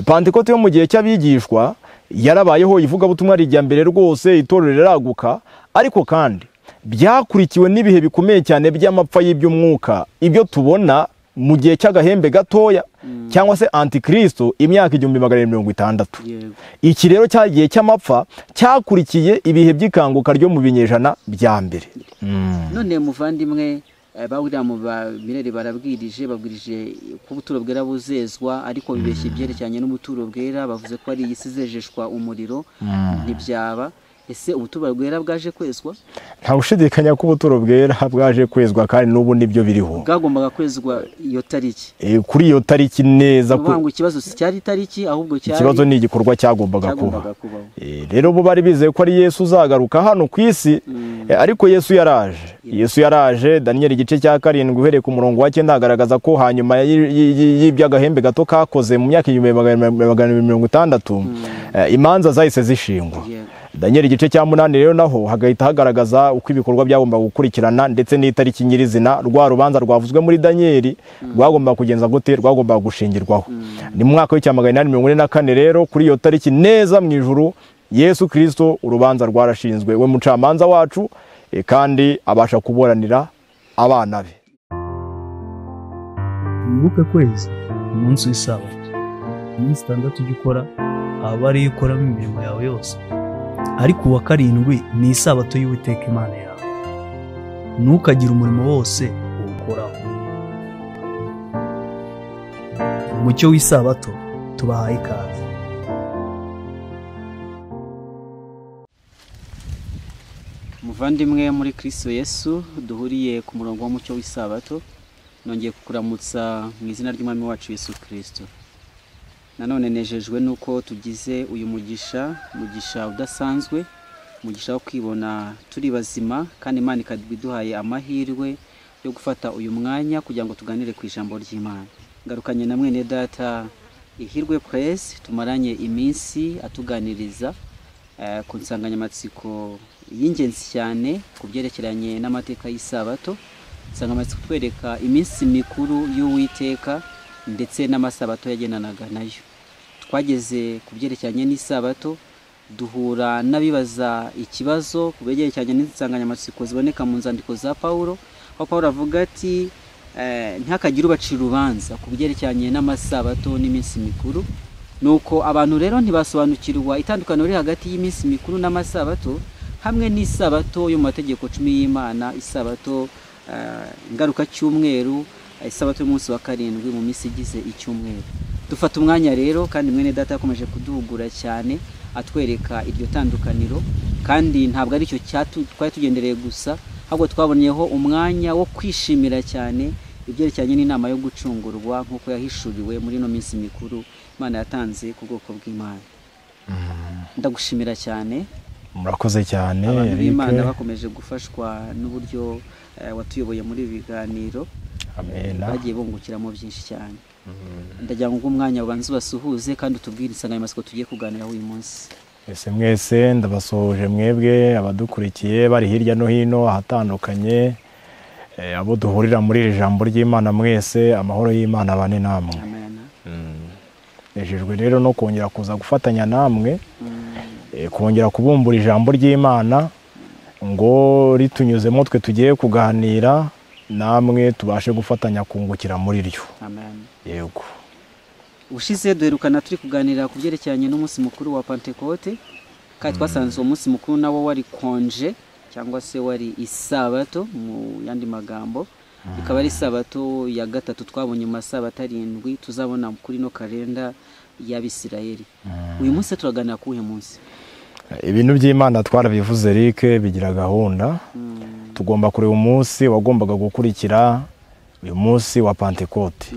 Pantekote yo mu gihe cy'abigishwa yarabayeho, ivugabutumwa rijya mbere rwose, itorero riraguka, ariko kandi byakurikiwe n'ibihe bikomeye cyane by'amapfa y'iby'umwuka, ibyo tubona mu gihe cy'agahembe gatoya cyangwa se antikristo imyaka 1760. Iki rero cyagiye cy'amapfa cyakurikiye ibihe by'ikanguka ryo mu binyejana bya mbere. None muvandimwe, ba William Mirere barabwirije, babwirije ko ubuturo bwera buzezwa, ariko bibeshye ibyerekeranye n'ubuturo bwera, bavuze ko ari iyi si izejeshwa umuriro, ntibyaba. Ese ubuturo bwera bwaje kwezwa? Nta gushidikanya ko ubuturo bwera bwaje kwezwa, kandi n'ubu nibyo biriho. Bwagombaga kwezwa iyo tariki. Kuri iyo tariki neza. Kuvuga ngo ikibazo si cyari itariki, ahubwo cyari ikibazo ni igikorwa cyagombaga kuba. Rero bo bari bizeye ko ari Yesu uzagaruka hano ku isi, ariko Yesu yaraje. Yesu yaraje. Daniel igice cya 7 uhereye ku murongo wa 9 agaragaza ko hanyuma y'iby'agahembe gato kakoze mu myaka 1760 imanza zahise zishingwa. Daniel igice cya 8 rero naho hagahita hagaragaza uko ibikorwa byagomba gukurikirana ndetse n'itariki nyirizina rwa rubanza rwavuzwe muri Daniel rwagomba kugenza gute, rwagomba gushingirwaho. Ni mu mwaka w'1844 rero kuri iyo tariki neza mu ijuru Yesu Kristo urubanza rwarashinzwe, we mucamanza wacu, kandi abasha kuburanira abana be. Wibuke kwezi umunsi w'isabato, iminsi 6 ujya ukora aba ariyo ukoramo imirimo yawe yose, ariko uwa 7 ni isabato y'Uwiteka Imana yawe, ntukagire umurimo wose uwukoraho. Umucyo w'isabato tubahaye ikaze. Muvandimwe muri Kristo Yesu duhuriye ku murongo w'umucyo w'isabato, nongeye kukuramutsa mu izina ry'Umwami wacu Yesu Kristo. Nanone nejejwe nuko tugize uyu mugisha, mugisha udasanzwe, mugisha wo kwibona turi bazima, kandi Imana ikaduhaye amahirwe yo gufata uyu mwanya kugira ngo tuganire ku ijambo ry'Imana. Ngarukanye na mwene data Ihirwe Press, tumaranye iminsi atuganiriza ku nsanganyamatsiko y'ingenzi cyane ku byerekeranye n'amateka y'isabato. Insanganyamatsiko twereka iminsi mikuru y'Uwiteka ndetse n'amasabato yagenanaga nayo. Twageze ku byerekeranye n'isabato, duhura n'abibaza ikibazo ku byerekeranye n'insanganyamatsiko ziboneka mu nzandiko za Paulo, aho Paulo avuga ati ntihakagire ubacira urubanza ku byerekeranye n'amasabato n'iminsi mikuru. Nuko abantu rero ntibasobanukirwa itandukaniro riri hagati y'iminsi mikuru n'amasabato, hamwe n'isabato yo mu mategeko 10 y'Imana, isabato ngaruka cyumweru, isabato y'umunsi wa 7 mu minsi igize icyumweru. Dufata umwanya rero, kandi mwene data yakomeje kuduhugura cyane atwereka iryo tandukaniro, kandi ntabwo ari cyo twari tugendereye gusa, ahubwo twabonyeho umwanya wo kwishimira cyane ibyerekeranye n'inama yo gucungurwa nk'uko yahishuriwe muri ino minsi mikuru Imana yatanze ku bwoko bw'Imana. Ndagushimira cyane. Murakoze cyane. Abantu b'Imana bakomeje gufashwa n'uburyo watuyoboye muri ibi biganiro. Amen. Bagiye bungukiramo byinshi cyane. Ndagira ngo umwanya ubanze ubasuhuze kandi utubwire insanganyamatsiko tugiye kuganiraho uyu munsi. Ese mwese ndabasoje mwebwe abadukurikiye bari hirya no hino ahatandukanye, abo duhurira muri iri jambo ry'Imana mwese, amahoro y'Imana abane namwe. Amen. Nejejwe rero no kongera kuza gufatanya namwe, kongera kubumbura ijambo ry'Imana ngo ritunyuzemo twe tugiye kuganira namwe tubashe gufatanya kungukira muri ryo. Amen. Yego. Ushize duherukana turi kuganira ku byerekeranye n'umunsi mukuru wa Pentekote, kandi twasanze uwo munsi mukuru nawo wari konje cyangwa se wari isabato mu yandi magambo, ikaba ari isabato ya 3 twabonye mu masabato 7 tuzabona kuri no kalenda y'Abisirayeli. Uyu munsi turaganira kuhe munsi? Ibintu by'Imana twarabivuze Eric, bigira gahunda. Tugomba kureba umunsi wagombaga gukurikira uyu munsi wa Pentekote.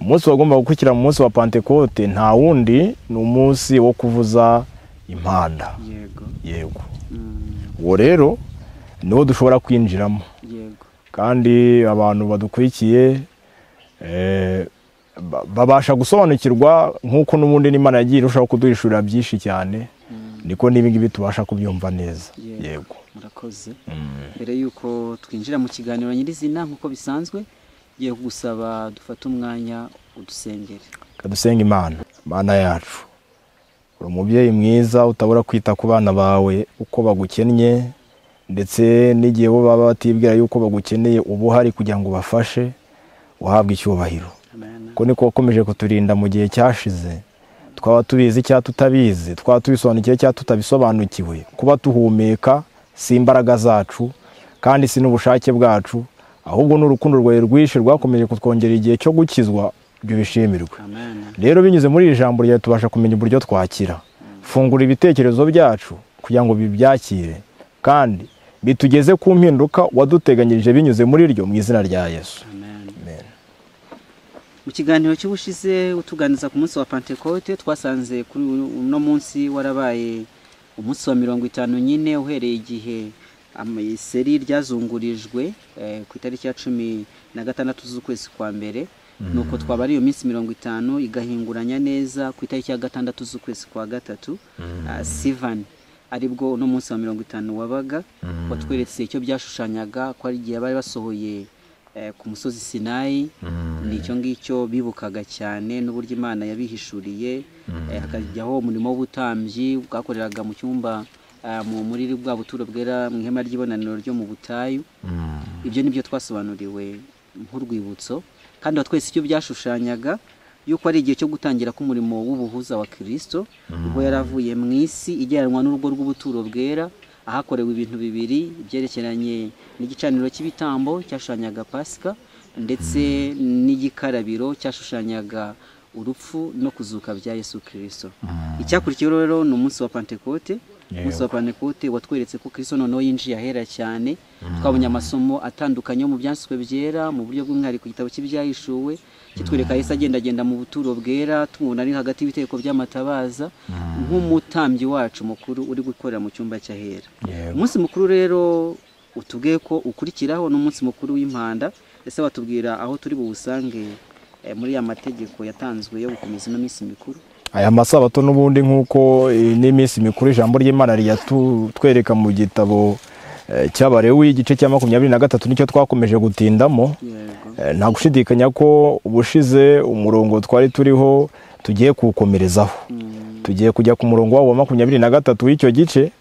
Umunsi wagombaga gukurikira mu munsi wa Pentekote nta wundi, ni umunsi wo kuvuza impanda. Yego. Yego. Uwo rero niwo dushobora kwinjiramo. Yego. Kandi abantu badukurikiye babasha gusobanukirwa nk'uko n'ubundi n'Imana yagiye irushaho kuduhishurira byinshi cyane, niko n'ibi ngibi tubasha kubyumva neza. Yego. Murakoze. Mbere yuko twinjira mu kiganiro nyirizina nk'uko bisanzwe, ngiye kugusaba dufate umwanya udusengere. Kadusenga Imana. Mana yacu, uri umubyeyi mwiza utabura kwita ku bana bawe uko bagukennye, ndetse n'igihe bo baba batibwira yuko bagukeneye uba uhari kugira ngo ubafashe, uhabwe icyubahiro. Ko niko wakomeje kuturinda mu gihe cyashize, twaba tubizi cyangwa tutabizi, twaba tubisobanukiwe cyangwa tutabisobanukiwe. Kuba tuhumeka si imbaraga zacu kandi si n'ubushake bwacu, ahubwo n'urukundo rwawe rwinshi rwakomeje kutwongera igihe cyo gukizwa, ibyo bishimirwe. Rero binyuze muri iri jambo ryawe tubasha kumenya uburyo twakira. Fungura ibitekerezo byacu kugira ngo bibyakire kandi bitugeze ku mpinduka waduteganyirije binyuze muri ryo, mu izina rya Yesu. Amen. Mu kiganiro cy'ubushize utuganiza ku munsi wa Pentecote, twasanze kuri uno munsi warabaye umunsi wa 50 nyine, uhereye igihe iseri ryazungurijwe ku itariki ya 16 z'ukwezi kwa mbere. Nuko twaba ari iyo minsi 50 igahinguranya neza ku itariki ya 6 z'ukwezi kwa gatatu, Sivan, aribwo uno munsi wa 50 wabaga. Watweretse icyo byashushanyaga, ko ari igihe bari basohoye ku musozi Sinayi, nicyo ngicyo bibukaga cyane n'uburyo Imana yabihishuriye, hakajyaho umurimo w'ubutambyi bwakoreraga mu cyumba muri bwa buturo bwera mu ihema ry'ibonaniro ryo mu butayu. Ibyo nibyo twasobanuriwe nk'urwibutso, kandi twese icyo byashushanyaga yuko ari igihe cyo gutangira k'umurimo w'ubuhuza wa Kristo, ubwo yaravuye mu isi ijyanwa n'urugo rw'ubuturo bwera, ahakorewe ibintu bibiri byerekeranye n'igicaniro cy'ibitambo cyashushanyaga Pasika, ndetse n'igikarabiro cyashushanyaga urupfu no kuzuka bya Yesu Kristo. Icyakurikiyeho rero ni umunsi wa Pentecote. Umunsi wa Pentecote watweretse ko Kristo noneho yinjiye ahera cyane. Twabonye amasomo atandukanye mu byanditswe byera, mu buryo bw'umwihariko igitabo cy'Ibyahishuwe kitwereka Yesu agendagenda mu buturo bwera, tumubona ari hagati y'ibiteko by'amatabaza nk'umutambyi wacu mukuru uri gukorera mu cyumba cy'ahera. Umunsi mukuru rero utubwiye ko ukurikiraho n'umunsi mukuru w'impanda, ese watubwira aho turi buwusange muri ya mategeko yatanzwe yo gukomeza ino minsi mikuru? Aya masabato n'ubundi nk'uko n'iminsi mikuru ijambo ry'Imana riyatwereka mu gitabo cy'Abalewi igice cya 23 nicyo twakomeje gutindamo. Nta gushidikanya ko ubushize umurongo twari turiho tugiye kuwukomerezaho. Tugiye kujya ku murongo wa 23 w'icyo gice,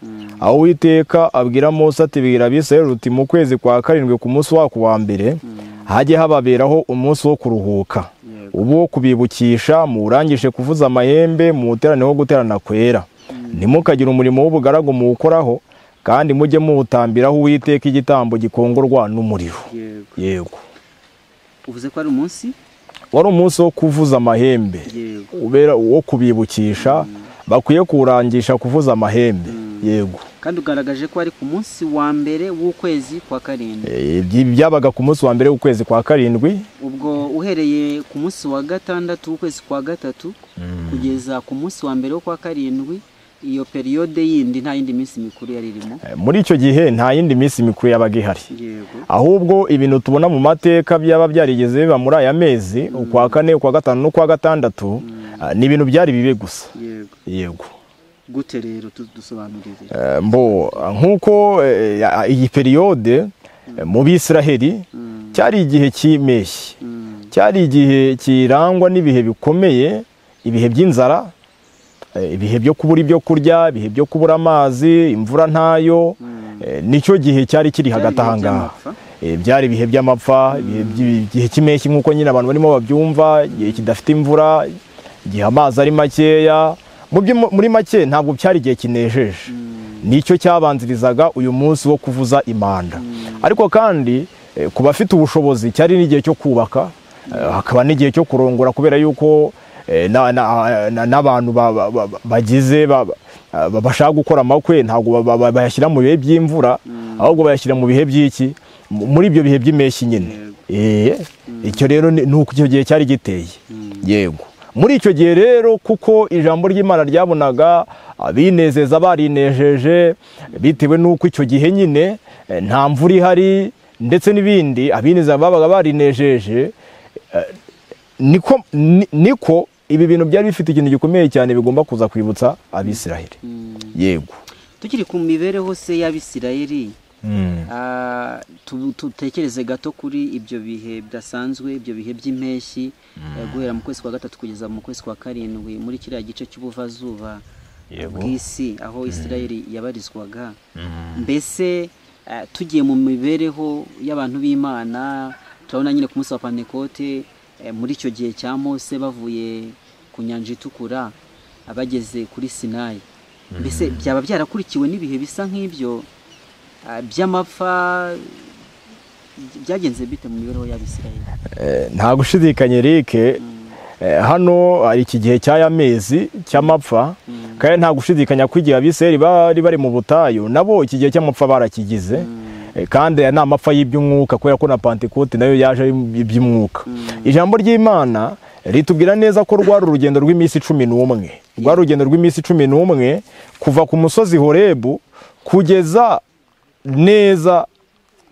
aho Uwiteka abwira Mose ati: "Bwira Abisirayeli uti mu kwezi kwa karindwi ku munsi wako wa mbere hajye hababeraho umunsi wo kuruhuka, ubu kubibukisha murangishe kuvuza amahembe muterane ho guterana kwera, ntimukagire umurimo w'ubugaragu muwukoraho, kandi mujye muwutambiraho Uwiteka igitambo gikongorwa n'umuriro." Yego. Uvuze ko ari umunsi wari umunsi wo kuvuza amahembe, ubera uwo kubibukisha, bakwiye kurangisha kuvuza amahembe. Yego. Kandi ugaragaje ko ari ku munsi wa mbere w'ukwezi kwa karindwi. Byabaga ku munsi wa mbere w'ukwezi kwa karindwi. Ubwo uhereye ku munsi wa 6 w'ukwezi kwa gatatu kugeza ku munsi wa mbere w'ukwa karindwi, iyo periode yindi nta yindi minsi mikuru yari irimo. Muri icyo gihe nta yindi minsi mikuru yabaga ihari. Ahubwo ibintu tubona mu mateka byaba byarigeze biba muri aya mezi, ukwa kane, ukwa gatanu n'ukwa gatandatu, ni ibintu byari bibe gusa. Yego. Gute rero tudusobanurire? Mbo nkuko iyi periode mu Bisiraheli cyari igihe cy'impeshyi, cyari igihe kirangwa n'ibihe bikomeye, ibihe by'inzara, ibihe byo kubura ibyo kurya, ibihe byo kubura amazi, imvura ntayo. Nicyo gihe cyari kiri hagati aha ngaha. Byari ibihe by'amapfa, igihe cy'impeshyi nkuko nyine abantu barimo babyumva, igihe kidafite imvura, igihe amazi ari makeya. Muri make ntabwo cyari igihe kinejeje. Nicyo cyabanzirizaga uyu munsi wo kuvuza impanda. Ariko kandi ku bafite ubushobozi cyari n'igihe cyo kubaka, hakaba n'igihe cyo kurongora, kubera yuko n'abantu bagize bashaka gukora amakwe ntabwo bayashyira mu bihe by'imvura, ahubwo bayashyira mu bihe by'iki, muri ibyo bihe by'impeshyi nyine. Icyo rero ni uko icyo gihe cyari giteye. Yego. Muri icyo gihe rero kuko ijambo ry'Imana ryabonaga abinezeza barinejeje, bitewe n'uko icyo gihe nyine nta mvura ihari ndetse n'ibindi, abinezeza babaga barinejeje, niko ibi bintu byari bifite ikintu gikomeye cyane bigomba kuza kwibutsa Abisirayeli. Yego. Tukiri ku mibereho se y'Abisirayeli, Tutekereze gato kuri ibyo bihe bidasanzwe, ibyo bihe by'impeshyi, guhera mu kwezi kwa gatatu kugeza mu kwezi kwa karindwi muri kiriya gice cy'ubuvazuba bw'isi aho Isirayeli yabarizwaga. Mbese tugiye mu mibereho y'abantu b'Imana, turabona nyine ku munsi wa Pantekote muri icyo gihe cya Mose bavuye ku nyanja itukura abageze kuri Sinayi. Mbese byaba byarakurikiwe n'ibihe bisa nk'ibyo by'amapfa? Byagenze bite mu mibereho y'Abisirayeli? Nta gushidikanya Eric, hano hari iki gihe cy'aya mezi cy'amapfa, kandi nta gushidikanya ko igihe Abisirayeli bari bari mu butayu nabo iki gihe cy'amapfa barakigize. Kandi aya ni amapfa y'iby'umwuka, kubera ko na Pantekote nayo yaje ari iby'umwuka. Ijambo ry'Imana ritubwira neza ko rwari urugendo rw'iminsi 11. Rwari urugendo rw'iminsi 11 kuva ku musozi Horebu kugeza neza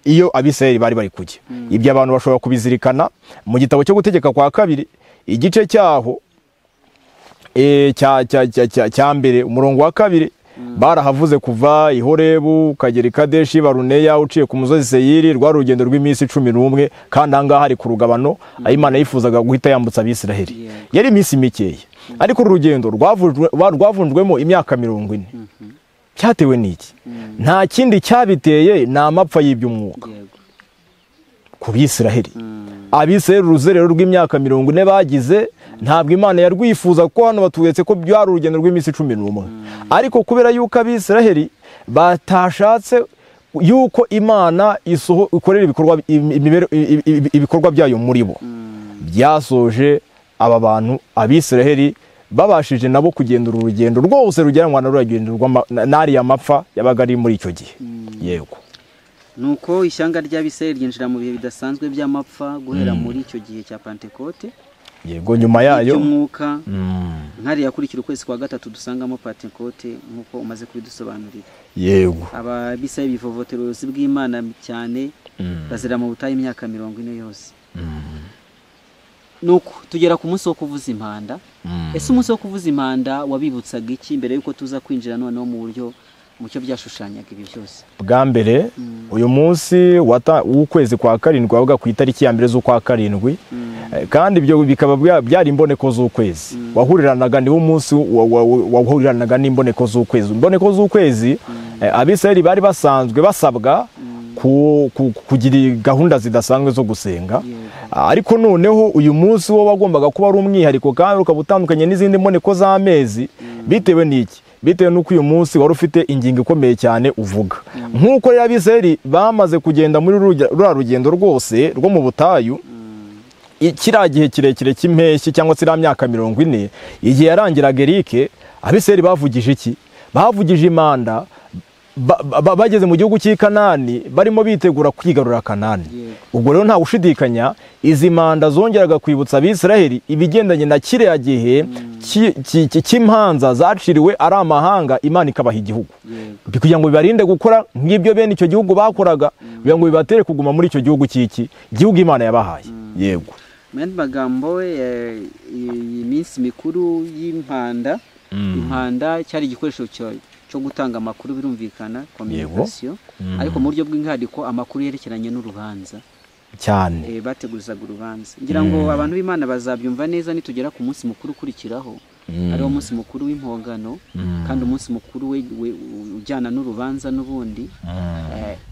iyo Abisirayeli bari bari kujya. Ibyo abantu bashobora kubizirikana mu gitabo cyo Gutegeka kwa kabiri, igice cyaho cya mbere umurongo wa 2, barahavuze kuva i Horebu ukagera i Kadeshi Baruneya uciye ku musozi Seyiri. Rwari urugendo rw'iminsi 11, kandi ahangaha hari ku rugabano aho Imana yifuzaga guhita yambutsa Abisirayeli. Yari iminsi mikeya, ariko uru rugendo rwavunjwemo imyaka 40. Cyatewe n'iki? Nta kindi cyabiteye, ni amapfa y'iby'umwuka ku Bisirayeli. Abisirayeli uruzerero rw'imyaka 40 bagize ntabwo Imana yarwifuza, kuko hano batweretse ko byari urugendo rw'iminsi 11. Ariko kubera yuko Abisirayeli batashatse yuko Imana ikorera ibikorwa byayo muri bo, byasoje aba bantu Abisirayeli babashije nabo kugenda uru rugendo rwose rugeranwa na rugendo n'ariya mapfa yabaga ari muri icyo gihe. Yego. Nuko ishyanga ry'Abisirayeli ryinjira mu bihe bidasanzwe by'amapfa guhera muri icyo gihe cya Pantekote. Yego, nyuma yayo by'umwuka nkari yakurikira ukwezi kwa gatatu dusangamo Pantekote nk'uko umaze kubidusobanurira. Yego. Ababisirayeli bivovotera ubuyobozi bw'Imana cyane, bazira mu butayu imyaka 40 yose. Nuko tugera ku munsi wo kuvuza impanda. Ese umunsi wo kuvuza impanda wabibutsaga iki mbere yuko tuza kwinjira noneho mu buryo mucyo byashushanyaga ibi byose? Bwa mbere uyu munsi w'ukwezi kwa karindwi wabaga ku itariki ya 1 z'ukwa karindwi, kandi ibyo bikaba byari imboneko z'ukwezi. Wahuriranaga niwo munsi wahuriranaga n'imboneko z'ukwezi. Imboneko z'ukwezi Abisirayeli bari basanzwe basabwa kugira gahunda zidasanzwe zo gusenga, ariko noneho uyu munsi wo wagombaga kuba ari umwihariko kandi ukaba utandukanye n'izindi mboneko z'amezi. Bitewe n'iki? Bitewe n'uko uyu munsi wari ufite ingingo ikomeye cyane uvuga. Nk'uko rero Abisirayeli bamaze kugenda muri ruriya rugendo rwose rwo mu butayu, kiriya gihe kirekire cy'impeshyi cyangwa se iriya myaka 40, igihe yarangiraga Eric, Abisirayeli bavugije iki? Bavugije impanda bageze mu gihugu cy'i Kanani, barimo bitegura kwigarurira Kanani. Ubwo rero nta gushidikanya izi manda zongeraga kwibutsa Abisirayeli ibigendanye na kiriya gihe cy'impanza zaciriwe ari amahanga, Imana ikabaha igihugu kugira ngo bibarinde gukora nk'ibyo bene icyo gihugu bakoraga, kugira ngo bibatere kuguma muri icyo gihugu cy'iki gihugu Imana yabahaye. Yego. Mu yandi magambo, iyi minsi mikuru y'impanda, impanda cyari igikoresho cyo gutanga amakuru, birumvikana communication, ariko mu buryo bw'inkariko amakuru yerekeranye n'urubanza cyane. Bateguzaga urubanza. Ngira ngo abantu b'Imana bazabyumva neza nitugera ku munsi mukuru ukurikiraho, ariwo munsi mukuru w'impongano, kandi umunsi mukuru ujyana n'urubanza n'ubundi.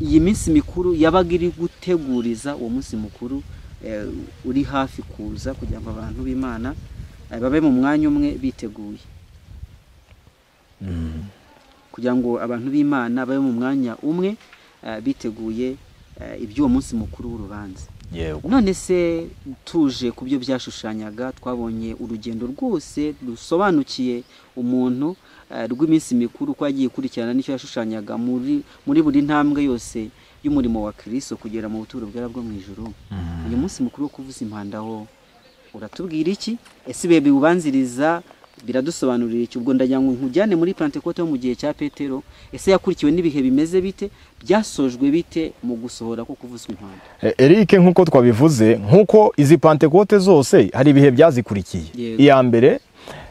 Iyi minsi mikuru yabaga iri guteguriza uwo munsi mukuru uri hafi kuza, kugira ngo abantu b'Imana babe mu mwanya umwe biteguye. Kugira ngo abantu b'Imana babe mu mwanya umwe biteguye iby'uwo munsi mukuru w'urubanza. None se tuje ku byo byashushanyaga, twabonye urugendo rwose rusobanukiye umuntu rw'iminsi mikuru ko yagiye ikurikirana n'icyo yashushanyaga muri buri ntambwe yose y'umurimo wa Kristo kugera mu buturo bwera bwo mu ijuru. Uyu munsi mukuru wo kuvuza impanda ho uratubwira iki? Ese ibihe biwubanziriza biradusobanurira iki? Ubwo ndagira ngo nkujyane muri Pantekote yo mu gihe cya Petero. Ese yakurikiwe n'ibihe bimeze bite? Byasojwe bite mu gusohora ko kuvuzwa impanda? Eric, nkuko twabivuze, nkuko izi Pantekote zose hari ibihe byazikurikiye. Iya mbere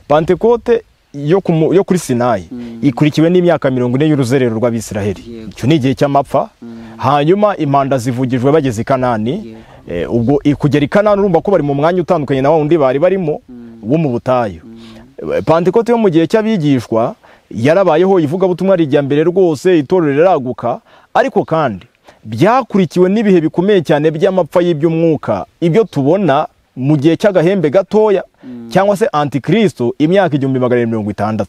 Pantekote yo kuri Sinayi ikurikiwe n'imyaka 40 y'uruzerero rw'Abisiraheli. Icyo ni igihe cy'amapfa. Hanyuma impanda zivugijwe bageze i Kanani. Ubwo kugera i Kanani urumva ko bari mu mwanya utandukanye na wa wundi bari barimo wo mu butayu. Pantekote yo mu gihe cy'abigishwa yarabayeho, ivugabutumwa rijya mbere rwose, itorero riraguka, ariko kandi byakurikiwe n'ibihe bikomeye cyane by'amapfa y'iby'umwuka, ibyo tubona mu gihe cy'agahembe gatoya cyangwa se antikristo imyaka 1760.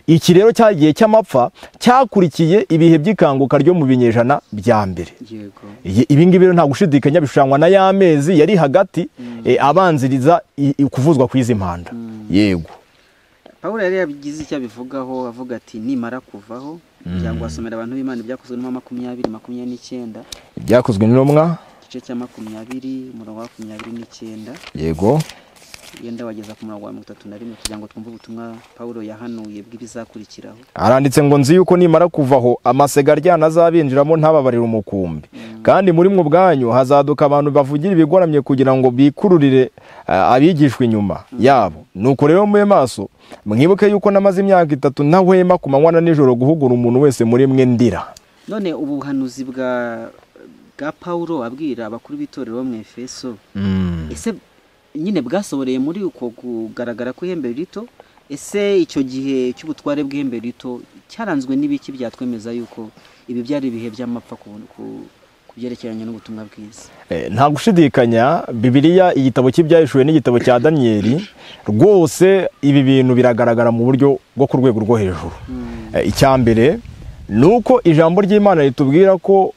Iki rero cyagiye cy'amapfa cyakurikiye ibihe by'ikanguka ryo mu binyejana bya mbere. Ibi ngibi rero nta gushidikanya bishushanywa na ya mezi yari hagati abanziriza kuvuzwa kw'izi mpanda. Yego. Pawulo yari yabigize icyo abivugaho, avuga ati nimara kuvaho, cyangwa asomera abantu b'Imana ibyakozwe n'intumwa 20:29. Ibyakozwe n'intumwa igice cya 20 umurongo wa 29. Yego. Yenda wageza ku murongo wa 31 kugira ngo twumve ubutumwa Pawulo yahanuye bw'ibizakurikiraho. Aranditse ngo nzi yuko nimara kuvaho amasega aryana azabinjiramo ntababarira umukumbi, kandi muri mwe ubwanyu hazaduka abantu bavugira ibigoramye kugira ngo bikururire abigishwa inyuma yabo. Nuko rero mube maso, mwibuke yuko namaze imyaka 3 ntahwema ku manywa na nijoro guhugura umuntu wese muri mwe ndira. None ubuhanuzi bwa Pawulo abwira abakuru b'itorero mu Efeso, ese nyine bwasoboreye muri uko kugaragara kw'ihembe rito? Ese icyo gihe cy'ubutware bw'ihembe rito cyaranzwe n'ibiki byatwemeza yuko ibi byari ibihe by'amapfa ku byerekeranye n'ubutumwa bwiza? Nta gushidikanya, Bibiliya igitabo cy'Ibyahishuwe n'igitabo cya Daniyeli rwose ibi bintu biragaragara mu buryo bwo ku rwego rwo hejuru. Icya mbere nuko ijambo ry'Imana ritubwira ko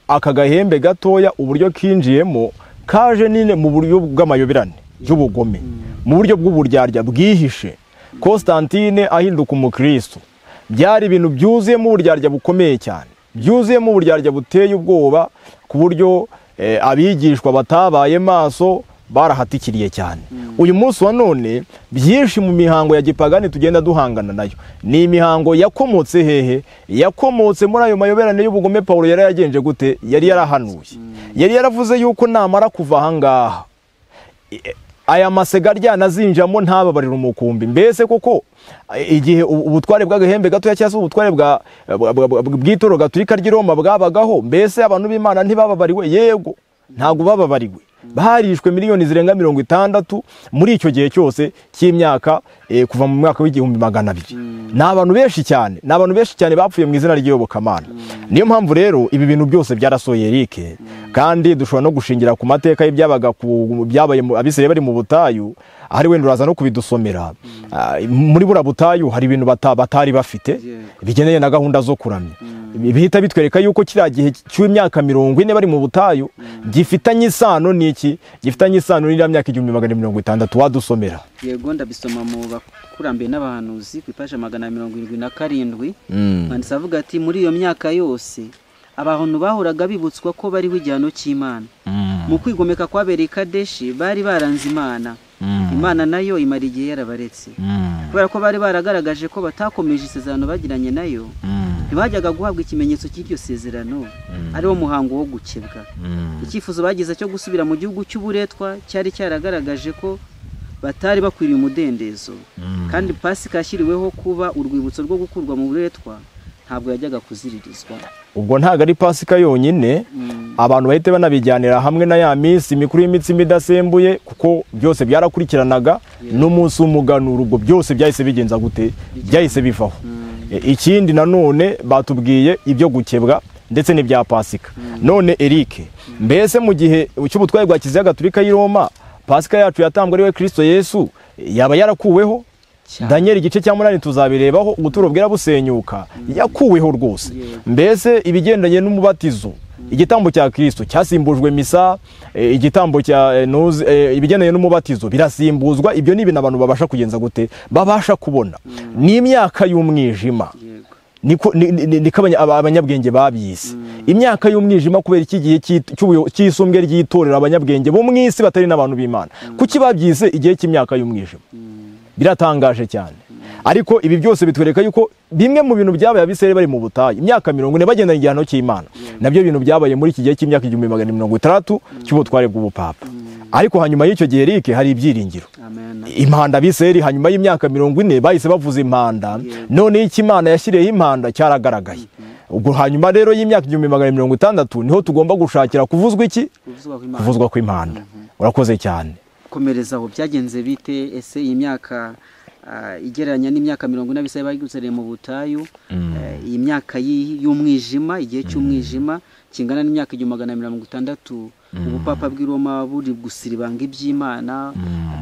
aka gahembe gatoya uburyo kinjiyemo kaje nine mu buryo bw'amayoberane y'ubugome, mu buryo bw'uburyarya bwihishe. Constantine ahinduka umukristo, byari ibintu byuzuyemo uburyarya bukomeye cyane, byuzuyemo uburyarya buteye ubwoba, ku buryo abigishwa batabaye maso barahatikiriye cyane. Uyu munsi wa none byinshi mu mihango ya gipagani tugenda duhangana nayo ni imihango yakomotse hehe? Yakomotse muri ayo mayoberane y'ubugome Pawulo yari yagenje gute? Yari yarahanuye, yari yaravuze yuko namara kuva ahangaha aya masega aryana azinjamo ntababarira umukumbi. Mbese koko igihe ubutware bw'agahembe gatoya cyangwa se ubutware bw'itorero gatolika ry'i Roma bwabagaho, mbese abantu b'Imana ntibababariwe? Yego, ntabwo bababariwe. Barishwe miliyoni zirenga 60 muri icyo gihe cyose cy'imyaka kuva mu mwaka w'1200. Ni abantu benshi cyane, ni abantu benshi cyane bapfuye mu izina ry'iyobokamana. Niyo mpamvu rero ibi bintu byose byarasohoye Eric, kandi dushobora no gushingira ku mateka y'ibyabaga byabaye Abisirayeli bari mu butayu, ahari wenda uraza no kubidusomera. Muri bura butayu hari ibintu batari bafite bigendanye na gahunda zo kuramya, bihita bitwereka yuko kiriya gihe cy'imyaka 40 bari mu butayu gifitanye isano n'iki? Gifitanye isano n'iriya myaka 1460. Wadusomera? Yego, ndabisoma mu bakurambere n'abahanuzi ku ipaji 177. Mwanditsi avuga ati muri iyo myaka yose abantu bahoraga bibutswa ko bariho igihano cy'Imana. Mu kwigomeka kwabereye i Kadeshi bari baranze Imana, Imana nayo imara igihe yarabaretse. Kubera ko bari baragaragaje ko batakomeje isezerano bagiranye nayo, ntibajyaga guhabwa ikimenyetso cy'iryo sezerano, ariwo muhango wo gukebwa. Icyifuzo bagize cyo gusubira mu gihugu cy'uburetwa cyari cyaragaragaje ko batari bakwiriye umudendezo, kandi Pasika yashyiriweho kuba urwibutso rwo gukurwa mu buretwa ntabwo yajyaga kuziririzwa. Ubwo ntago ari Pasika yonyine, abantu bahite banabijyanira hamwe na ya minsi mikuru y'imitsima idasembuye, kuko byose byarakurikiranaga n'umunsi w'umuganuro. Ubwo byose byahise bigenza gute? Byahise bivaho. Ikindi nanone batubwiye ibyo gukebwa ndetse n'ibya Pasika. None Eric, mbese mu gihe cy'ubutware bwa Kiliziya Gatolika y'i Roma, Pasika yacu yatambwe ari we Kristo Yesu yaba yarakuweho? Daniel igice cya 8 tuzabirebaho, ubuturo bwera busenyuka, yakuweho rwose. Mbese ibigendanye n'umubatizo, igitambo cya Kristo cyasimbujwe misa, igitambo cya ibigendanye n'umubatizo birasimbuzwa. Ibyo ni ibintu abantu babasha kugenza gute? Babasha kubona. Ni imyaka y'umwijima, niko abanyabwenge babyise imyaka y'umwijima, kubera iki gihe cy'isumbwe ry'itorero abanyabwenge bo mu isi batari n'abantu b'Imana. Kuki babyise igihe cy'imyaka y'umwijima? Biratangaje cyane. Ariko ibi byose bitwereka yuko bimwe mu bintu byabaye Abisirayeli bari mu butayu imyaka 40 bagendanye igihano cy'Imana, nabyo bintu byabaye muri iki gihe cy'imyaka 1460 cy'ubutware bw'ubupapa. Ariko hanyuma y'icyo gihe Eric hari ibyiringiro. Impanda Abisirayeli hanyuma y'imyaka 40 bahise bavuza impanda, none iki Imana yashyiriyeho impanda cyaragaragaye. Ubwo hanyuma rero y'imyaka 1460 niho tugomba gushakira kuvuzwa iki? Kuvuzwa kw'impanda. Urakoze cyane. Komereza aho byagenze bite? Ese iyi myaka igereranya n'imyaka 40 Abisirayeli baguzereye mu butayu, iyi myaka y'umwijima, igihe cy'umwijima kingana n'imyaka 1460, ubupapa bw'i Roma buri gusiribanga iby'Imana,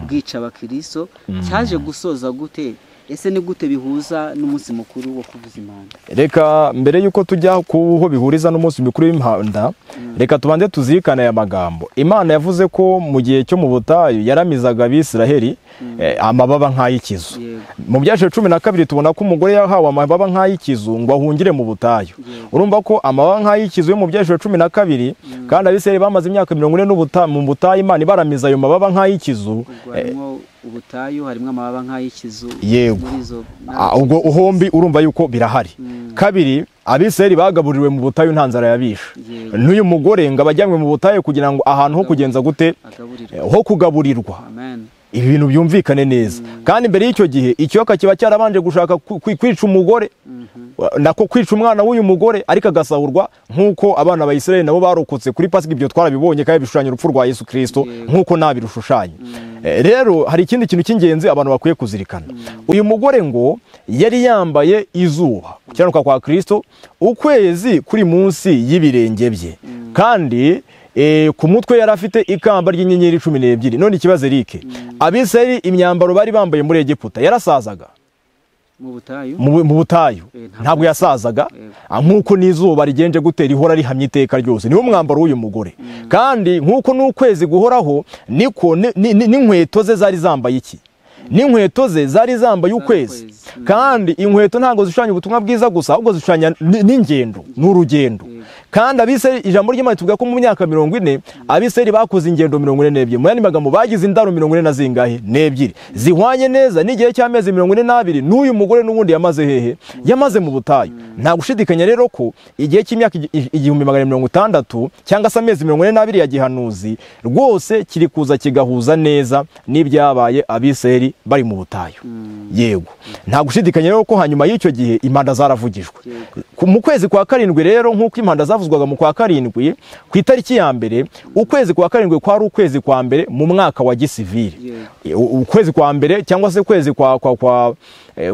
bwica abakristo, cyaje gusoza gute? Ese ni gute bihuza n'umunsi mukuru wo kuvuza impanda? Reka mbere yuko tujya kuho bihuriza n'umunsi mukuru w'impanda, reka tubanze tuzirikane aya magambo. Imana yavuze ko mu gihe cyo mu butayu yaramizaga Abisiraheli amababa nk'ay'ikizu. Mu Byashize 12 tubona ko umugore yahawe amababa nk'ay'ikizu ngo ahungire mu butayu. Urumva ko amababa nk'ay'ikizu yo mu Byashize 12, kandi Abisiraheli bamaze imyaka 40 mu butayu, Imana ibaramiza ayo mababa nk'ay'ikizu. Ubutayu harimo amababa nk'ay'ikizu. Yego. Ubwo uhombi urumva yuko birahari. Kabiri, Abisirayeli bagaburiwe mu butayu nta nzara yabishe. N'uyu mugore ngo abajyanywe mu butayu kugira ngo ahantu ho kugenza gute, ho kugaburirwa. Ibi bintu byumvikane neza. Kandi mbere y'icyo gihe ikiyoka kiba cyarabanje gushaka kwica umugore, nako kwica umwana w'uyu mugore, ariko agasahurwa nk'uko abana ba Isirayeli nabo barokotse kuri Pasika. Ibyo twarabibonye kandi bishushanya urupfu rwa Yesu Kristo nk'uko nabirushushanya. Rero hari ikindi kintu cy'ingenzi abantu bakwiye kuzirikana. Uyu mugore ngo yari yambaye izuba, gukiranuka kwa Kristo, ukwezi kuri munsi y'ibirenge bye, kandi ku mutwe yari afite ikamba ry'inyenyeri 12. None ikibazo Eric, Abisirayeli imyambaro bari bambaye muri Egiputa yarasazaga? Mu butayu ntabwo yasazaga, nk'uko n'izuba rigenje gutera ihora rihamye iteka ryose. Niwo mwambaro w'uyu mugore. Kandi nk'uko n'ukwezi guhoraho, niko n'inkweto ze zari zambaye iki? N'inkweto ze zari zambaye ukwezi. Kandi inkweto ntabwo zishushanya ubutumwa bwiza gusa, ahubwo zishushanya n'ingendo, n'urugendo. Kandi Abisirayeli, ijambo ry'Imana tuvuga ko mu myaka 40 Abisirayeli bakoze ingendo 42. Mu yandi magambo bagize indaro 40 na zingahe? N'ebyiri, zihwanye neza n'igihe cy'amezi 42 n'uyu mugore n'ubundi yamaze hehe? Yamaze mu butayu. Nta gushidikanya rero ko igihe cy'imyaka 1460 cyangwa se amezi 42 ya gihanuzi rwose kiri kuza kigahuza neza n'ibyabaye Abisirayeli bari mu butayu. Yego. Nta gushidikanya rero ko hanyuma y'icyo gihe impanda zaravugijwe. Mu kwezi kwa karindwi rero, nk'uko impanda zavuzwaga mu kwa karindwi ku itariki ya mbere, ukwezi kwa karindwi kwari ukwezi kwa mbere mu mwaka wa gisivili. Ukwezi kwa mbere cyangwa se ukwezi kwa kwa kwa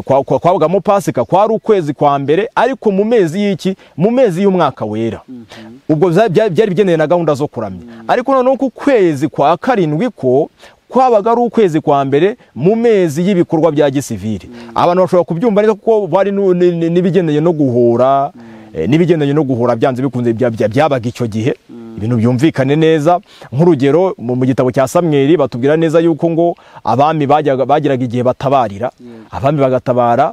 kwa kwabagamo Pasika kwari ukwezi kwa mbere, ariko mu mezi y'iki? Mu mezi y'umwaka wera. Ubwo byari bigendeye na gahunda zo kuramya. Ariko noneho ku kwezi kwa karindwi ko kwabaga ari ukwezi kwa mbere mu mezi y'ibikorwa bya gisivili. Abantu bashobora kubyumva neza kuko bari n'ibigendanye no guhura, n'ibigendanye no guhura byanze bikunze byabaga icyo gihe. Ibintu byumvikane neza. Nk'urugero mu gitabo cya Samweli batubwira neza yuko ngo abami bagiraga igihe batabarira, abami bagatabara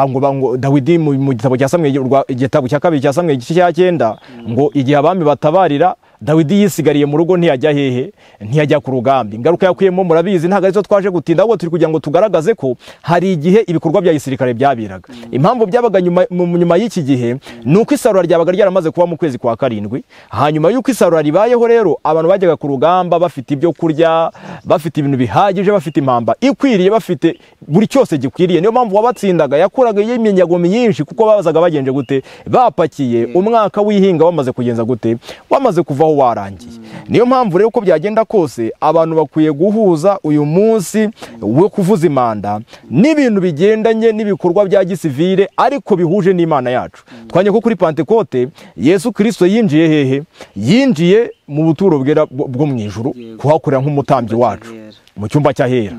ngo Dawidi mu gitabo cya Samweli, igitabo cya kabiri cya Samweli igice cya 9, ngo igihe abami batabarira Dawidi yisigariye mu rugo ntiyajya hehe? Ntiyajya ku rugamba. Ingaruka yakuyemo murabizi, ntabwo arizo twaje gutinda, ahubwo turi kugira ngo tugaragaze ko hari igihe ibikorwa bya gisirikare byabiraga. Impamvu byabaga nyuma y'iki gihe ni uko isarura ryabaga ryaramaze kuba mu kwezi kwa karindwi. Hanyuma y'uko isarura ribayeho rero, abantu bajyaga ku rugamba bafite ibyo kurya, bafite ibintu bihagije, bafite impamba ikwiriye, bafite buri cyose gikwiriye. Niyo mpamvu wabatsindaga yakuraga iminyago myinshi, kuko babazaga bagenje gute? Bapakiye umwaka w'ihinga wamaze kugenza gute? Wamaze kuvaho warangiye. Niyo mpamvu rero uko byagenda kose abantu bakwiye guhuza uyu munsi wo kuvuza impanda n'ibintu bigendanye n'ibikorwa bya gisivile ariko bihuje n'Imana yacu. Twanye ko kuri Pentekote Yesu Kristo yinjiye hehe? Yinjiye mu buturo bwera bwo mu ijuru kuhakorera nk'umutambyi wacu mu cyumba cy'ahera.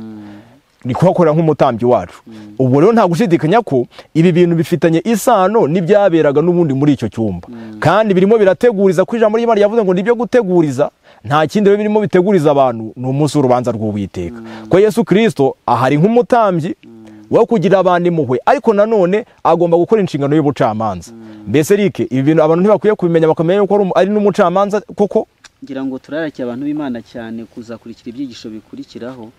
Ni kuhakorera nk'umutambyi wacu. Ubwo rero nta gushidikanya ko ibi bintu bifitanye isano n'ibyaberaga n'ubundi muri icyo cyumba. Kandi birimo birateguriza ko ijambo ry'Imana yavuze ngo nibyo guteguriza, nta kindi rero birimo biteguriza abantu ni umunsi w'urubanza rw'Uwiteka. Ko Yesu Kristo ahari nk'umutambyi wo kugira abantu impuhwe, ariko nanone agomba gukora inshingano y'ubucamanza. Mbese Eric, ibi bintu abantu ntibakwiye kubimenya bakamenya yuko ari n'umucamanza koko? Ngira ngo turarake abantu b'Imana cyane kuzakurikira ibyigisho bikurikiraho,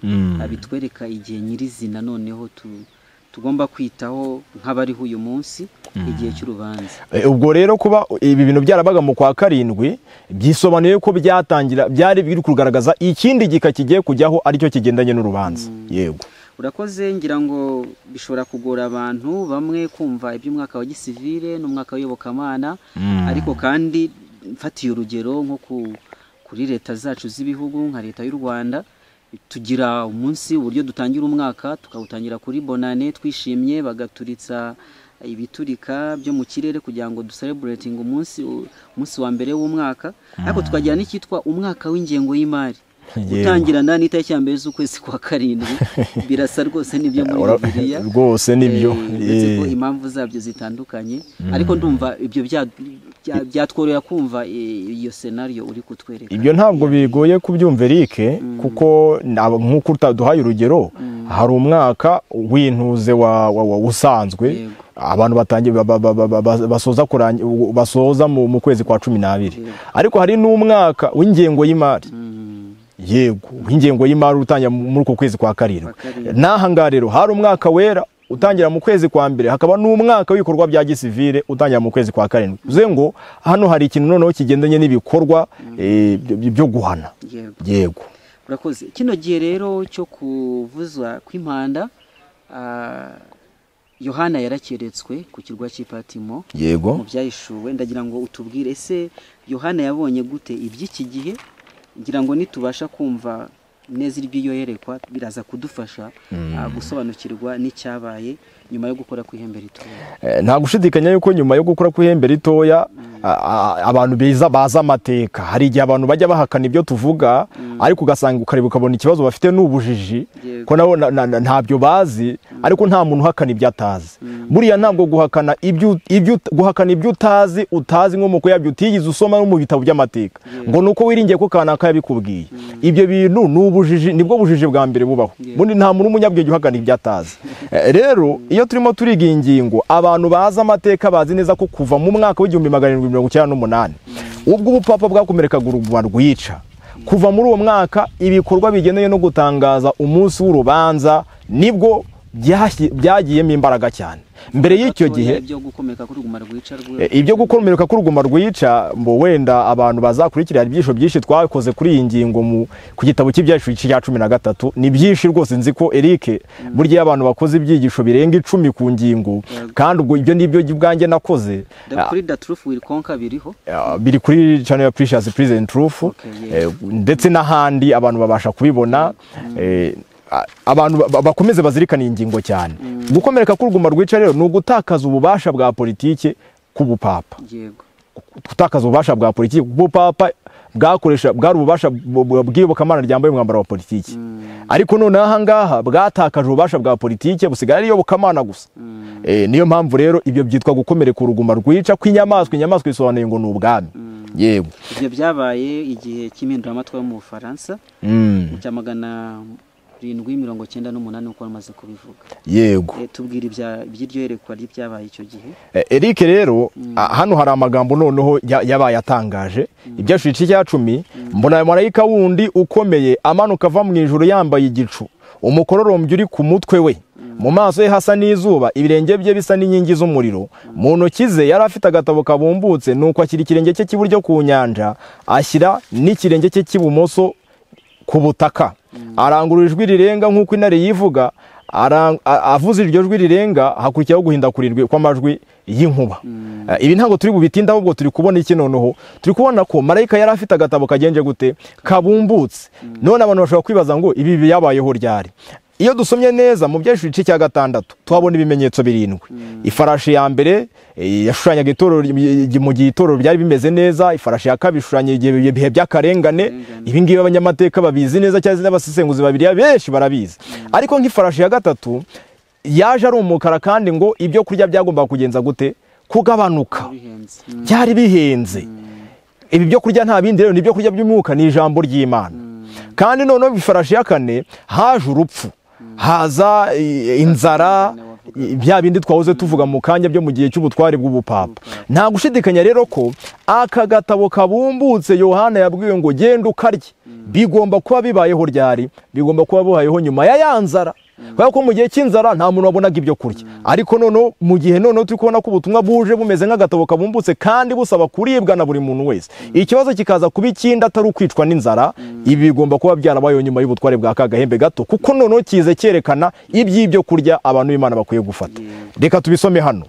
abitwereka igihe nyirizina noneho tugomba kwitaho nk'abariho uyu munsi igihe cy'urubanza. Ubwo rero kuba ibi bintu byarabaga mu kwa karindwi byisobanuye ko byatangira byari biri kugaragaza ikindi gika kigiye kujyaho aricyo kigendanye n'urubanza. Yego. Urakoze. Ngira ngo bishobora kugora abantu bamwe kumva iby'umwaka wa gisivile n'umwaka w'iyobokamana, ariko kandi mfatiye urugero nko kuri leta zacu z'ibihugu nka leta y'u Rwanda, tugira umunsi uburyo dutangira umwaka tukawutangira kuri bonane twishimye, bagaturitsa ibiturika byo mu kirere kugira ngo ducelebrating umunsi wa mbere w'umwaka, ariko tukagira n'icyitwa umwaka w'ingengo y'imari utangirana n'itariki ya mbere z'ukwezi kwa karindwi. Birasa rwose nibyo muri Bibiliya, rwose nibyo, uretse ko impamvu zabyo zitandukanye, ariko ndumva ibyo byatworohera kumva iyo scenario uri kutwereka. Ibyo ntabwo bigoye kubyumva Eric, kuko nk'uko utaduhaye urugero, hari umwaka w'intuze wa usanzwe abantu batangiye basoza basoza mu kwezi kwa 12, ariko hari n'umwaka w'ingengo y'imari. Yego, w'ingengo y'imari utangira muri uko kwezi kwa karindwi. Naha ngaha rero hari umwaka wera utangira mu kwezi kwa mbere, hakaba n'umwaka w'ibikorwa bya gisivile utangira mu kwezi kwa karindwi. Bivuze ngo hano hari ikintu noneho kigendanye n'ibikorwa byo guhana. Yego. Urakoze. Kino gihe rero cyo kuvuzwa kw'impanda, Yohana yarakeretswe ku kirwa cy'Ipatimo. Yego. Mu byahishuwe, ndagira ngo utubwire ese Yohana yabonye gute iby'iki gihe, ngira ngo nitubasha kumva neza iby'iyo yerekwa biraza kudufasha gusobanukirwa n'icyabaye nyuma yo gukora kw'ihembe ritoya. Nta gushidikanya yuko nyuma yo gukora kw'ihembe ritoya abantu beza baza amateka. Hari igihe abantu bajya bahakana ibyo tuvuga, ariko ugasanga ukareba ukabona ikibazo bafite n'ubujiji, ko nabo ntabyo bazi, ariko nta muntu uhakana ibyo atazi. Buriya ntabwo guhakana ibyo guhakana ibyo utazi, utazi inkomoko yabyo, utigeze usoma no mu bitabo by'amateka, ngo nuko wiringiye ko kanaka yabikubwiye. Ibyo bintu n'ubujiji, nibwo bujiji bwa mbere bubaho. Bundi nta muntu umunyabwenge uhakana ibyo atazi. Rero iyo turimo turiga ingingo, abantu bazi amateka bazi neza ko kuva mu mwaka w'1798 ubwo ubupapa bwakomerekaga uruguma rwica, kuva muri uwo mwaka ibikorwa bigendanye no gutangaza umunsi w'urubanza nibwo byagiyemo imbaraga cyane. Mbere y'icyo gihe ibyo gukomereka k'uruguma rwica, mbo wenda abantu bazakurikira ibyisho byinshi twakoze kuri iyi ngingo ku gitabo cy'ibyahishuwe cya 13, ni byinshi rwose. Nzi ko Eric burya abantu bakoze ibyigisho birenga 10 ku ngingo, kandi ubwo ibyo nibyo ubwanjye nakoze kuri The Truth Will Conquer biriho, biri kuri channel ya Precious Present Truth, ndetse n'ahandi abantu babasha kubibona. Abantu bakomeze bazirikana ingingo cyane. Gukomereka k'uruguma rwica rero ni ugutakaza ububasha bwa politike k'ubupapa. Yego. Gutakaza ububasha bwa politike k'ubupapa bwakoresha bwari ububasha bw'iyobokamana ryambaye umwambaro wa politike. Ariko none aha ngaha bwatakaje ububasha bwa politike, busigara ari iyobokamana gusa. Niyo mpamvu rero ibyo byitwa gukomereka uruguma rwica kw'inyamaswa. Inyamaswa isobanuye ngo ni ubwami. Yego. Ibyo byabaye igihe cy'impinduramatwara mu Bufaransa mu cya 798 uko bamaze kubivuga. Yego. Tubwira iby'iryo yerekwa ry'ibyabaye icyo gihe. Eric rero hano hari amagambo noneho yabaye atangaje. Ibyashuye cya 10, mbona marayika wundi ukomeye amanuka ava mu ijuru yambaye igicu, umukororombya uri ku mutwe we, mu maso ye hasa n'izuba, ibirenge bye bisa n'inkingi z'umuriro, mu ntoki ze yari afite agatabo kabumbutse, nuko ashyira ikirenge cye cy'iburyo ku nyanja, ashyira n'ikirenge cye cy'ibumoso ku butaka. Arangurura ijwi rirenga nk'uko intare yivuga, avuze iryo jwi rirenga hakurikiraho guhinda kurirwe kw'amajwi y'inkuba. Ibi ntabwo turi bubitinda, ahubwo turi kubona iki noneho? Turi kubona ko marayika yari afite agatabo kagenje gute? Kabumbutse. None abantu bashobora kwibaza ngo ibi byabayeho ryari? Iyo dusomye neza mu byeshu igice cya 6 tuhabona ibimenyetso 7. Ifarashi ya mbere yashushanyaga itorero mu gihe itorero byari bimeze neza, ifarashi ya kabiri ishushanya ibihe by'akarengane. Ibi ngibi abanyamateka babizi neza, cyangwa n'abasesenguzi babiri benshi barabizi. Ariko nk'ifarashi ya gatatu yaje ari umukara, kandi ngo ibyo kurya byagombaga kugenza gute? Kugabanuka. Byari bihenze. Ibi byo kurya nta bindi rero, ni ibyo kurya by'umwuka, ni ijambo ry'Imana. Kandi noneho ifarashi ya kane haje urupfu, haza inzara, bya bindi twahoze tuvuga mu kanya byo mu gihe cy'ubutware bw'ubupapa. Nta gushidikanya rero ko aka gatabo kabumbutse Yohana yabwiwe ngo genda ukarye, bigomba kuba bibayeho ryari? Bigomba kuba bibayeho nyuma ya yanzara. Kubera ko mu gihe cy'inzara nta muntu wabonaga ibyo kurya. Ariko noneho mu gihe noneho turi kubona ko ubutumwa buje bumeze nk'agatabo kabumbutse kandi busaba kuribwa na buri muntu wese, ikibazo kikaza kuba ikindi atari ukwicwa n'inzara. Ibi bigomba kuba byarabayeho nyuma y'ubutware bwa kagahembe gato, kuko noneho kize cyerekana iby'ibyo kurya abantu b'Imana bakwiye gufata. Reka tubisome hano.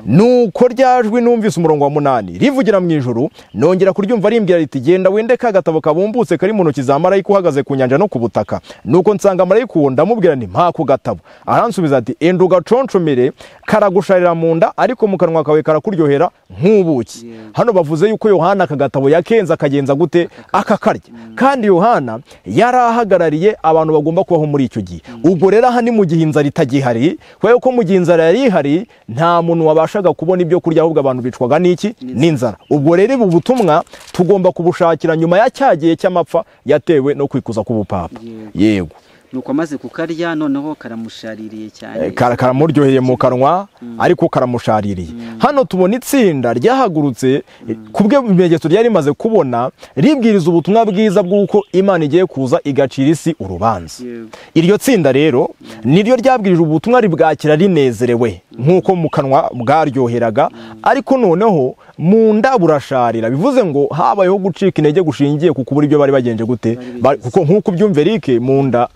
Nuko ryajwi numvise umurongo wa 8 rivugira mu ijuru, nongera kuryumva rimbwira riti genda wende ka gatabo kabumbutse kari mu ntoki za marayika uhagaze ku nyanja no ku butaka. Nuko nsanga marayika uwo ndamubwira nti mpa ako gatabo. Aransubiza ati enda ugaconcomere, karagusharira mu nda ariko mu kanwa kawe karakuryohera nk'ubuki. Hano bavuze yuko Yohana aka gatabo yakenza akagenza gute akakarya. Kandi Yohana yarahagarariye abantu bagomba kubaho muri icyo gihe. Ubwo rero aha ni mu gihe inzara itagihari, kubera ko mu gihe inzara yari ihari nta muntu wabashaga kubona ibyo kurya, ahubwo abantu bicwaga n'iki? N'inzara. Ubwo rero ubu butumwa tugomba kubushakira nyuma ya cya gihe cy'amapfa yatewe no kwikuza k'ubupapa. Yego. Nuko amaze kukarya noneho karamushaririye cyane. Karamuryoheye mu kanwa ariko karamushaririye. Hano tubona itsinda ryahagurutse kubwe bimenyetso ryari rimaze kubona, ribwiriza ubutumwa bwiza bw'uko Imana igiye kuza igacira isi urubanza. Iryo tsinda rero niryo ryabwirije ubutumwa ribwakira rinezerewe nk'uko mu kanwa bwaryoheraga, ariko noneho mu nda burasharira. Bivuze ngo habayeho gucika intege gushingiye ku kubura ibyo bari bagenje gute, kuko nk'uko ubyumve Eric, mu nda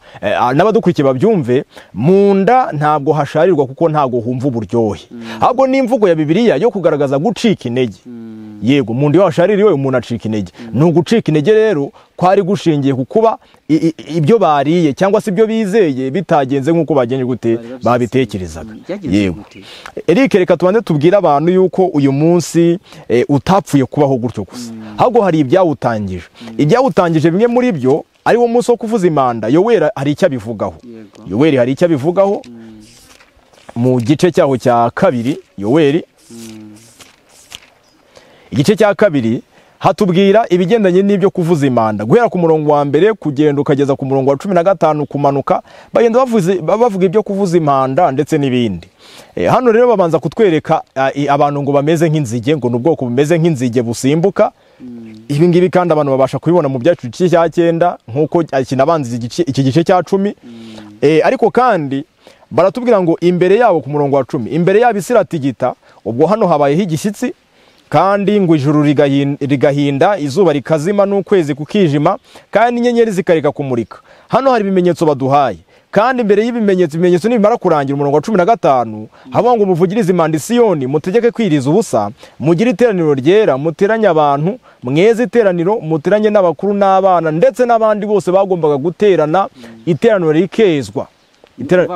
n'abadukurikiye babyumve, mu nda ntabwo hasharirwa kuko ntabwo humva uburyohe, ahubwo n'imvugo ya Bibiliya yo kugaragaza gucika intege. Yego, mu nda iyo hashaririwe umuntu acika intege. Ni ugucika intege rero kwari gushingiye ku kuba ibyo bariye cyangwa se ibyo bizeye bitagenze nk'uko bagenje gute babitekerezaga. Yego Eric, reka tubanze tubwire abantu yuko uyu munsi utapfuye kubaho gutyo gusa, ahubwo hari ibyawutangije. Ibyawutangije bimwe muri byo ari wo munsi wo kuvuza impanda. Yoweri hari icyo abivugaho. Yoweri hari icyo abivugaho mu gice cyaho cya 2. Yoweri igice cya 2 hatubwira ibigendanye n'ibyo kuvuza impanda, guhera ku murongo wa 1 kugenda ukageza ku murongo wa 15 kumanuka, bagenda bavuga ibyo kuvuza impanda ndetse n'ibindi. Hano rero babanza kutwereka abantu ngo bameze nk'inzige, ngo n'ubwoko bumeze nk'inzige busimbuka. Ibi ngibi kandi abantu babasha kubibona mu byacu igice cya 9 nkuko kinabanza iki gice cya 10. Ariko kandi baratubwira ngo imbere yabo ku murongo wa 10, imbere yabo isi iratigita. Ubwo hano habayeho igishyitsi, kandi ngo ijuru rigahinda, izuba rikazima n'ukwezi kukijima, kandi inyenyeri zikareka kumurika. Hano hari ibimenyetso baduhaye. Kandi imbere y'ibimenyetso, ibimenyetso nibimara kurangira, umurongo wa 15 havuga ngo muvugirize impanda i Siyoni, mutegeke kwiriza ubusa, mugire iteraniro ryera, muteranye abantu, mweze iteraniro, muteranye n'abakuru n'abana ndetse n'abandi bose bagombaga guterana, iteraniro rikezwa.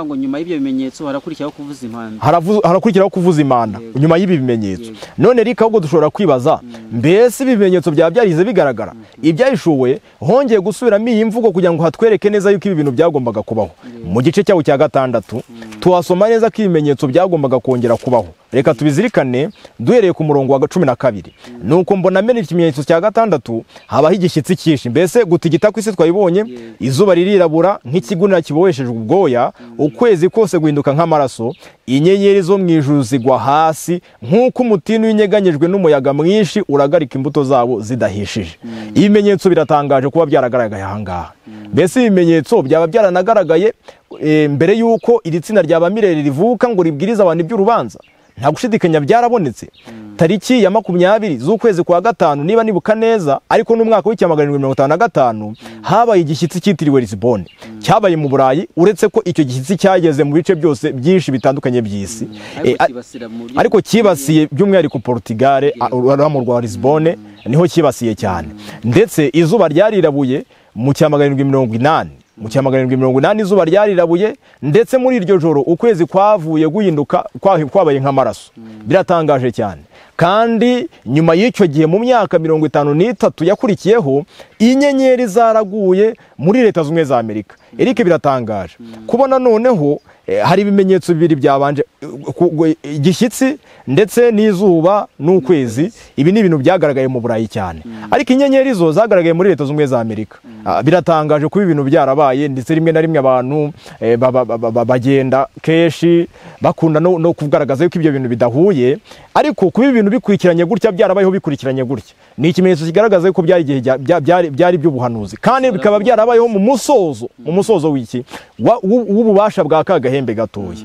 Ngo nyuma y'ibyo bimenyetso harakurikiraho kuvuza impanda. Harakurikiraho kuvuza impanda nyuma y'ibi bimenyetso. None reka ahubwo dushobora kwibaza, mbese ibimenyetso bya byarize bigaragara? Ibyahishuwe hongeye gusubiramo iyi mvugo kugira ngo hatwereke neza yuko ibi bintu byagombaga kubaho. Mu gice cyaho cya 6 tuhasoma neza ko ibimenyetso byagombaga kongera kubaho. Reka tubizirikane duhereye ku murongo wa 12. Nuko mbona mene ikimenyetso cya 6 habaho igishyitsi cyinshi, mbese gutigita kw'isi twayibonye, izuba ririrabura nk'ikigunira kiboheshejwe ubwoya, ukwezi kose guhinduka nk'amaraso, inyenyeri zo mu ijuru zigwa hasi nk'uko umutini w'inyeganyejwe n'umuyaga mwinshi uragarika imbuto zabo zidahishije. Ibimenyetso biratangaje kuba byaragaragaye aha ngaha. Mbese ibimenyetso byaba byaranagaragaye mbere yuko iri tsinda rya Bamireri rivuka ngo ribwirize abantu iby'urubanza? Nta gushidikanya byarabonetse. Tariki ya 20 z'ukwezi kwa 5 niba nibuka neza, ariko n'umwaka w'1955 habaye igishyitsi cyitiriwe Lisbonne. Cyabaye mu Burayi, uretse ko icyo gishyitsi cyageze mu bice byose byinshi bitandukanye by'isi. Ariko kibasiye by'umwihariko Portugal, mu rwa Lisbonne niho kibasiye cyane. Ndetse izuba ryarirabuye mu 1780. Mu 1780 izuba ryarirabuye, ndetse muri iryo joro ukwezi kwavuye guhinduka kwabaye nk'amaraso. Biratangaje cyane. Kandi nyuma y'icyo gihe mu myaka 53 yakurikiyeho, inyenyeri zaraguye muri Leta Zunze za Amerika. Eric, biratangaje kubona noneho Hari ibimenyetso bibiri byabanje, igishyitsi ndetse n'izuba n'ukwezi. Ibi ni ibintu byagaragaye mu Burayi cyane, ariko inyenyeri zo zagaragaye muri Leta Zunze Ubumwe za Amerika. Biratangaje kuba ibintu byarabaye, ndetse rimwe na rimwe abantu bagenda kenshi bakunda no kugaragaza yuko ibyo bintu bidahuye, ariko kuba ibintu bikurikiranye gutya, byarabayeho bikurikiranye gutya, ni ikimenyetso kigaragaza yuko byari igihe byari by'ubuhanuzi, kandi bikaba byarabayeho mu musozo w'iki w'ububasha bwa kagahembe gatoya.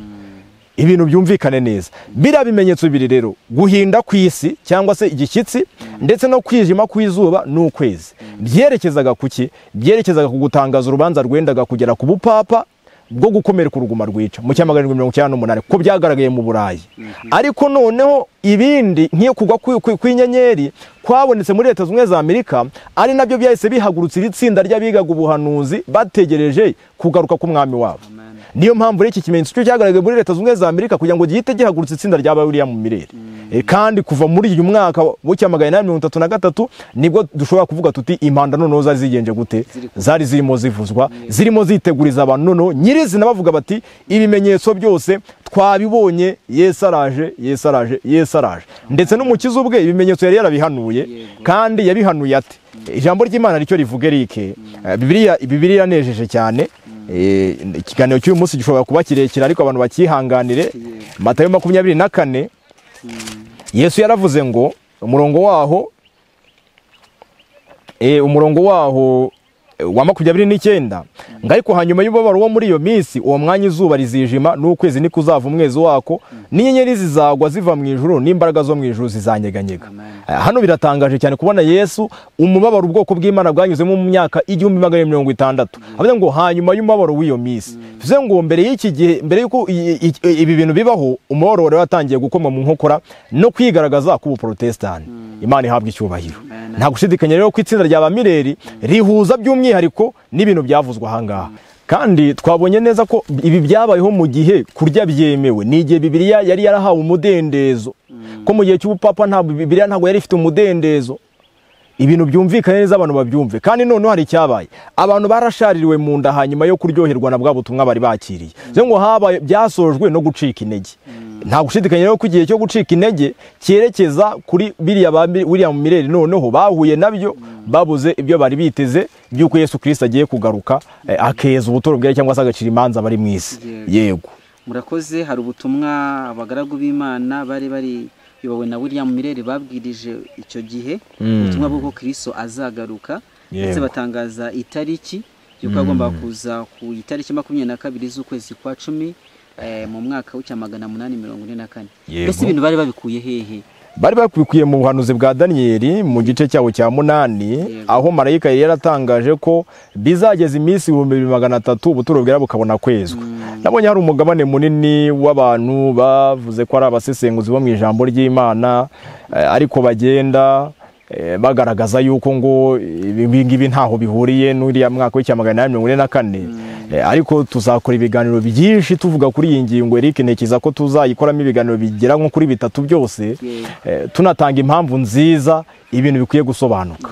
Ibintu byumvikane neza. Biriya bimenyetso bibiri rero, guhinda kw'isi cyangwa se igishyitsi ndetse no kwijima kw'izuba n'ukwezi, byerekezaga kuki? Byerekezaga ku gutangaza urubanza rwendaga kugera ku bupapa bwo gukomereka uruguma rwica mu 1798, kuko byagaragaye mu Burayi. Ariko noneho ibindi nk'iyo kugwa kw'inyenyeri kwabonetse muri Leta Zunze Ubumwe za Amerika, ari nabyo byahise bihagurutsa iri tsinda ry'abigaga ubuhanuzi bategereje kugaruka k'umwami wabo. Niyo mpamvu iki kimenyetso cyo cyagaragaye muri Leta Zunze Ubumwe za Amerika kugira ngo gihite gihagurutsa itsinda rya William Miller. Kandi kuva muri uyu mwaka w'1833 nibwo dushobora kuvuga tuti impanda noneho zari zigenje gute, zari zirimo zivuzwa, zirimo ziteguriza abantu noneho nyirizina bavuga bati ibimenyetso byose twabibonye, Yesu araje, Yesu araje, Yesu araje. Ndetse n'umukiza ubwe ibimenyetso yari yarabihanuye, kandi yabihanuye ate? Ijambo ry'Imana ricyo rivuga Eric, Bibiliya nejeje cyane. Ikiganiro cy'uyu munsi gishobora kuba kirekire ariko abantu bakihanganire. Matayo 24, Yesu yaravuze ngo umurongo waho wa 29, ngo ariko hanyuma y'umubabaro wo muri iyo minsi, uwo mwanya izuba rizijima n'ukwezi nikuzava umwezi wako, n'inyenyeri zizagwa ziva mu ijuru, n'imbaraga zo mu ijuru zizanyeganyega. Hano biratangaje cyane kubona Yesu umubabaro ubwoko bw'Imana bwanyuzemo mu myaka 1460, avuga ngo hanyuma y'umubabaro w'iyo minsi. Bivuze ngo mbere y'iki gihe, mbere yuko ibi bintu bibaho, umubabaro wari watangiye gukoma mu nkokora no kwigaragaza ku Buprotestani. Imana ihabwa icyubahiro. Nta gushidikanya rero ko itsinda rya ba Mireri rihuza by'umwihariko n'ibintu byavuzwe ahangaha. Kandi twabonye neza ko ibi byabayeho mu gihe kurya byemewe, ni igihe Bibiliya yari yarahawe umudendezo, ko mu gihe cy'ubupapa ntabwo Bibiliya ntabwo yari ifite umudendezo. Ibintu byumvikane neza abantu babyumve. Kandi noneho hari icyabaye, abantu barashaririwe mu nda hanyuma yo kuryoherwa na bwa butumwa bari bakiriye. Byo ngo habaye byasojwe no gucika intege. Nta gushidikanya rero ko igihe cyo gucika intege cyerekeza kuri biriya ba William Miller, noneho bahuye nabyo babuze ibyo bari biteze by'uko Yesu Kristo agiye kugaruka akeza ubuturo bwe cyangwa se agacira imanza bari mu isi. Yego, murakoze. Hari ubutumwa abagaragu b'Imana bari yobowe na William Miller babwirije icyo gihe, ubutumwa bw'uko Kristo azagaruka, ndetse batangaza itariki y'uko agomba kuza ku itariki 22 z'ukwezi kwa 10 mu mwaka w'1844. Mbese ibintu bari babikuye hehe? Bari babikuye mu buhanuzi bwa Daniyeli mu gice cyawo cya 8, aho marayika yari yaratangaje ko bizageza iminsi 2300 ubuturo bwera bukabona kwezwa. Nabonye hari umugabane munini w'abantu bavuze ko ari abasesenguzi bo mu ijambo ry'Imana, ariko bagenda bagaragaza yuko ngo ibi ngibi ntaho bihuriye n'uriya mwaka w'1844. Ariko tuzakora ibiganiro byinshi tuvuga kuri iyi ngingo. Eric, ntekereza ko tuzayikoramo ibiganiro bigera nko kuri 3 byose, tunatanga impamvu nziza ibintu bikwiye gusobanuka.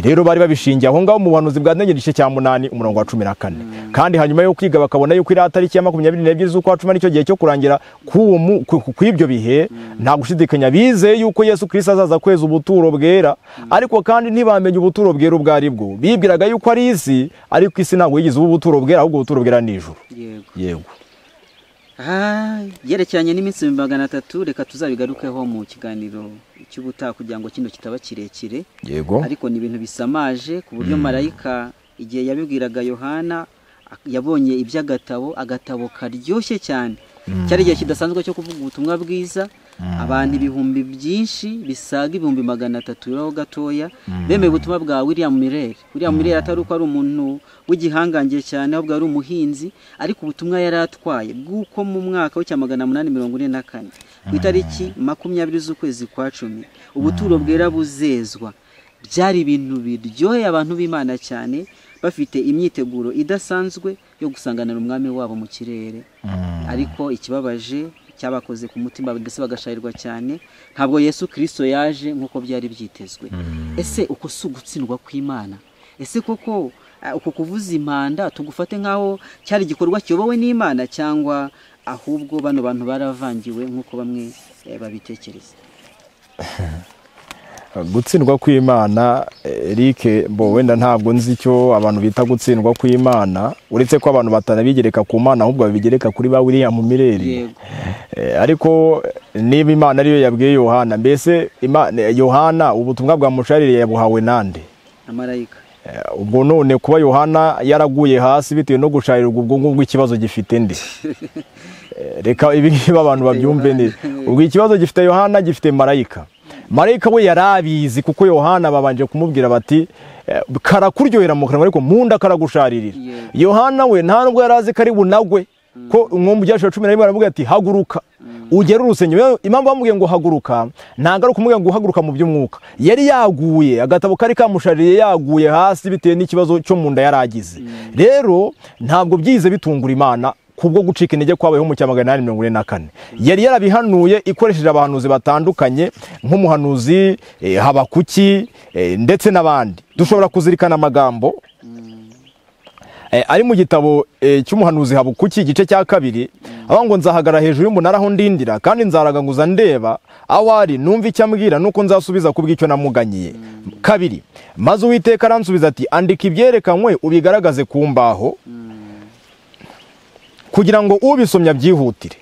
Rero bari babishingiye aho ngaho mu buhanuzi bwa Daniyeli igice cya 8 umurongo wa 14. Kandi hanyuma yo kwiga bakabona yuko iri tariki ya 22 z'ukwa 10 nicyo gihe cyo kurangira kw'ibyo bihe. Nta gushidikanya bizeye yuko Yesu Kristo azaza kweza ubuturo bwera, ariko kandi ntibamenye ubuturo bwera ubwo ari bwo. Bibwiraga yuko ari isi, ariko isi ntabwo yigize ubuturo bwera, ahubwo ubuturo bwera ni ijuru. Yego. Yerekeranye n'iminsi 300, reka tuzabigarukeho mu kiganiro cy'ubutaha kugira ngo kino kitaba kirekire. Ariko ni ibintu bisamaje ku buryo marayika igihe yabibwiraga Yohana yabonye iby'agatabo, agatabo karyoshye cyane. Cyari igihe kidasanzwe cyo kuvuga ubutumwa bwiza. Abantu ibihumbi byinshi bisaga 300,000 uraho gatoya bemeye ubutumwa bwa William Miller. William Miller atari uko ari umuntu w'igihangange cyane, ahubwo ari umuhinzi, ariko ubutumwa yari atwaye bw'uko mu mwaka w'1844 ku itariki 20 z'ukwezi kwa 10 ubuturo bwera buzezwa. Byari ibintu biryoheye abantu b'Imana cyane, bafite imyiteguro idasanzwe yo gusanganira umwami wabo mu kirere. Ariko ikibabaje cyabakoze ku mutima ndetse bagasharirwa cyane, ntabwo Yesu Kristo yaje nkuko byari byitezwe. Ese uko si ugutsindwa kw'Imana? Ese koko uko kuvuza impanda tugufate nkaho cyari igikorwa kiyobowe n'Imana, cyangwa Ahubwo bano bantu baravangiwe nk'uko bamwe babitekereza. Gutsindwa kw'Imana, Eric, bo wenda ntabwo nzi icyo abantu bita gutsindwa kw'Imana, uretse ko abantu batanabigereka ku Mana ahubwo babigereka kuri ba William Miller. Ariko niba Imana ariyo yabwiye Yohana, mbese Yohana ubutumwa bwa musharire yabuhawe nande? Amarayika. Ubwo none kuba Yohana yaraguye hasi bitewe no gusharirwa, ubwo ngubwo ikibazo gifite nde? Reka ibi ngibi abantu babyumve neza. Ubwo ikibazo gifite Yohana, gifite marayika. Marayika we yarabizi, kuko Yohana babanje kumubwira bati karakuryohera mu kanwa ariko mu nda karagusharirira. Yohana we nta nubwo yarazi kari bunagwe, ko nko mu byashura 11 baravuga ati haguruka ugere urusengero. Impamvu bamubwiye ngo haguruka ntabwo ari ukumubwira ngo haguruka mu by'umwuka, yari yaguye, agatabo kari kamushaririye, yaguye hasi bitewe n'ikibazo cyo mu nda yaragize. Rero ntabwo byize bitungura Imana kubwo gucika intege kwabayeho mu 1844. Yari yarabihanuye ikoresheje abahanuzi batandukanye nk'umuhanuzi Habakuki ndetse n'abandi. Dushobora kuzirikana amagambo ari mu gitabo cy'umuhanuzi Habakuki igice cya 2, aho ngo nzahagara hejuru y'umunara aho ndindira, kandi nzaraganguza ndeba aho ari, numva icyo ambwira nuko nzasubiza kubw'icyo namuganyiye. 2, maze Uwiteka aransubiza ati andika ibyerekanywe ubigaragaze ku mbaho, kugira ngo ubisomye abyihutire.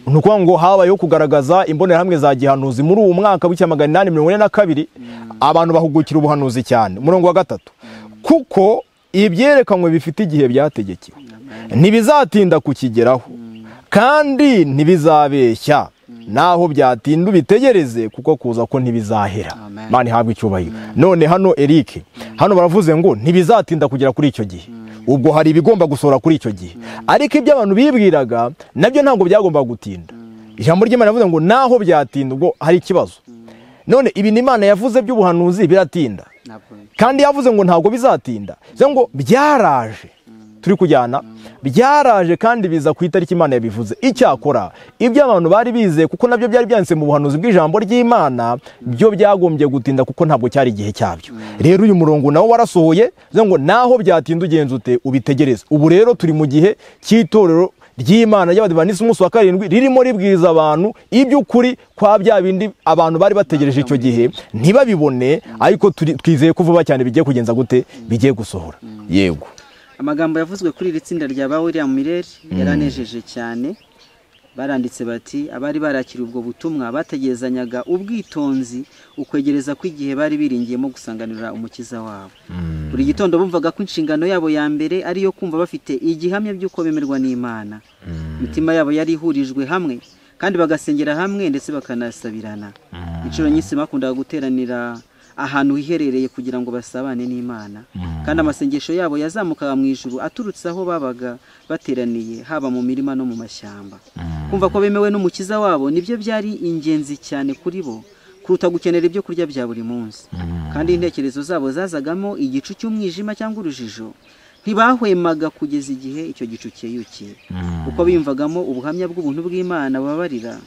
Ni ukuvuga ngo habayeho kugaragaza imbonerahamwe za gihanuzi muri uwo mwaka w'1842, abantu bahugukira ubuhanuzi cyane. Umurongo wa 3, kuko ibyerekanywe bifite igihe byategekewe, ntibizatinda kukigeraho, kandi ntibizabeshya, naho byatinda ubitegereze, kuko kuza ko ntibizahera. Imana ihabwe icyubahiro. None hano Eric, hano baravuze ngo ntibizatinda kugera kuri icyo gihe. Ubwo hari ibigomba gusohora kuri icyo gihe, ariko ibyo abantu bibwiraga nabyo ntabwo byagomba gutinda. Ijambo ry'Imana rivuze ngo naho byatinda, ubwo hari ikibazo. None ibi Imana yavuze by'ubuhanuzi biratinda, kandi yavuze ngo ntabwo bizatinda, bivuze ngo byaraje. Turi kujyana, byaraje kandi biza ku itariki Imana yabivuze. Icyakora ibyo abantu bari bizeye, kuko nabyo byari byanditse mu buhanuzi bw'ijambo ry'Imana, byo byagombye gutinda kuko ntabwo cyari igihe cyabyo. Rero uyu murongo nawo warasohoye, bivuze ngo naho byatinda ugenza ute ubitegereze. Ubu rero turi mu gihe cy'itorero ry'Imana ry'Abadivantisiti umunsi wa 7 ririmo ribwiriza abantu iby'ukuri kwa bya bindi abantu bari bategereje icyo gihe ntibabibone, ariko twizeye ko vuba cyane bigiye kugenza gute, bigiye gusohora. Yego. Amagambo yavuzwe kuri iri tsinda rya ba William Miller yaranejeje cyane. Baranditse bati abari barakira ubwo butumwa bategerezanyaga ubwitonzi ukwegereza kw'igihe bari biringiyemo gusanganira umukiza wabo. Buri gitondo bumvaga ko inshingano yabo ya mbere ari yo kumva bafite igihamya by'uko bemerwa n'Imana. Imitima yabo yari ihurijwe hamwe kandi bagasengera hamwe ndetse bakanasabirana. Inshuro nyinshi bakundaga guteranira ahantu hiherereye kugira ngo basabane n'Imana, kandi amasengesho yabo yazamukaga mu ijuru aturutse aho babaga bateraniye, haba mu mirima no mu mashyamba. Kumva ko bemewe n'umukiza wabo nibyo byari ingenzi cyane kuri bo kuruta gukenera ibyo kurya bya buri munsi. Kandi intekerezo zabo zazagamo igicu cy'umwijima cyangwa urujijo, ntibahwemaga kugeza igihe icyo gicu cyeyukiye. Uko biyumvagamo ubuhamya bw'ubuntu bw'Imana babarira,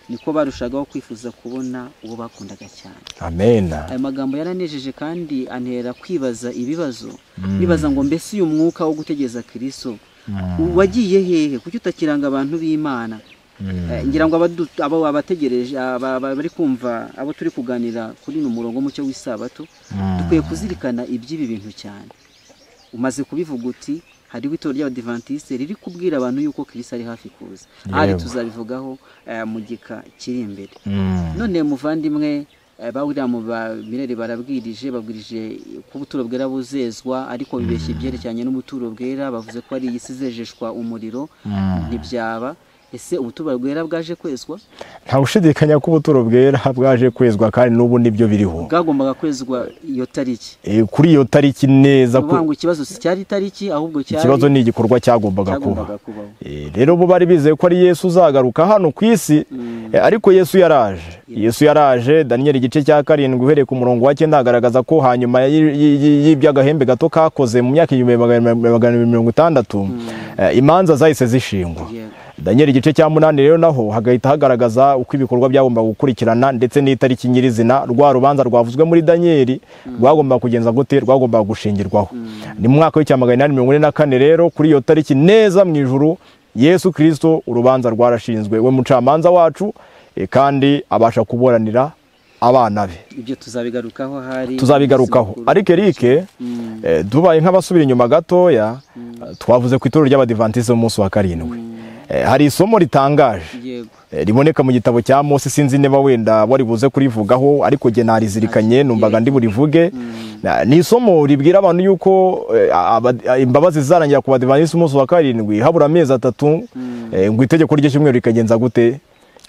niko barushagaho kwifuza kubona uwo bakundaga cyane. Amen. Aya magambo yaranejeje kandi antera kwibaza ibibazo, nibaza ngo mbese uyu mwuka wo gutegereza Kristo wagiye hehe? Kuki utakiranga abantu b'Imana? Ngira ngo abo abategereje bari kumva abo turi kuganira kuri uno murongo mucyo w'isabato, dukwiye kuzirikana iby'ibi bintu cyane. Umaze kubivuga uti hariho itorero ry'Abadivantisite riri kubwira abantu yuko Kristo ari hafi kuza. Ari tuzabivugaho mu gika kiri imbere. None muvandimwe, ba William Miller barabwirije, babwirije ko ubuturo bwera buzezwa, ariko bibeshye ibyerekeranye n'ubuturo bwera, bavuze ko ari iyi zejeshwa umuriro, ntibyaba. Ese ubuturo bwera bwaje kwezwa? Nta gushidikanya ko ubuturo bwera bwaje kwezwa, kandi n'ubu nibyo biriho. Bwagombaga kwezwa iyo tariki. Kuri iyo tariki neza, ko ikibazo si cyari tariki, ahubwo cyari ikibazo ni igikorwa cyagombaga kuba. Rero bo bari bizeye ko ari Yesu uzagaruka hano ku isi, ariko Yesu yaraje. Yesu yaraje. Daniel igice cya 7 uhereye ku murongo wa 9 agaragaza ko hanyuma y'iby'agahembe gato kakoze mu myaka 1260 imanza zahise zishingwa. Daniel igice cya 8 rero naho hagahita hagaragaza uko ibikorwa byagombaga gukurikirana ndetse n'itariki nyirizina rwa rubanza rwavuzwe muri Daniel rwagombaga kugenza gute, rwagombaga gushingirwaho. Ni mu mwaka w'1844 rero kuri iyo tariki neza mu ijuru Yesu Kristo urubanza rwarashinzwe, we mucamanza wacu, kandi abasha kuburanira abana be. Ibyo tuzabigarukaho, hari tuzabigarukaho. Ariko Eric, dubaye nk'abasubira inyuma gatoya, twavuze ku itorero ry'Abadivantisite umunsi wa karindwi. Hari isomo ritangaje riboneka mu gitabo cya Mose, sinzi niba wenda wari buze kurivugaho, ariko jye narizirikanye numvaga ndi burivuge. Ni isomo ribwira abantu yuko imbabazi zarangira ku Badivantiste umunsi wa karindwi habura amezi 3, ngo itegeko ry'icyumweru rikagenza gute,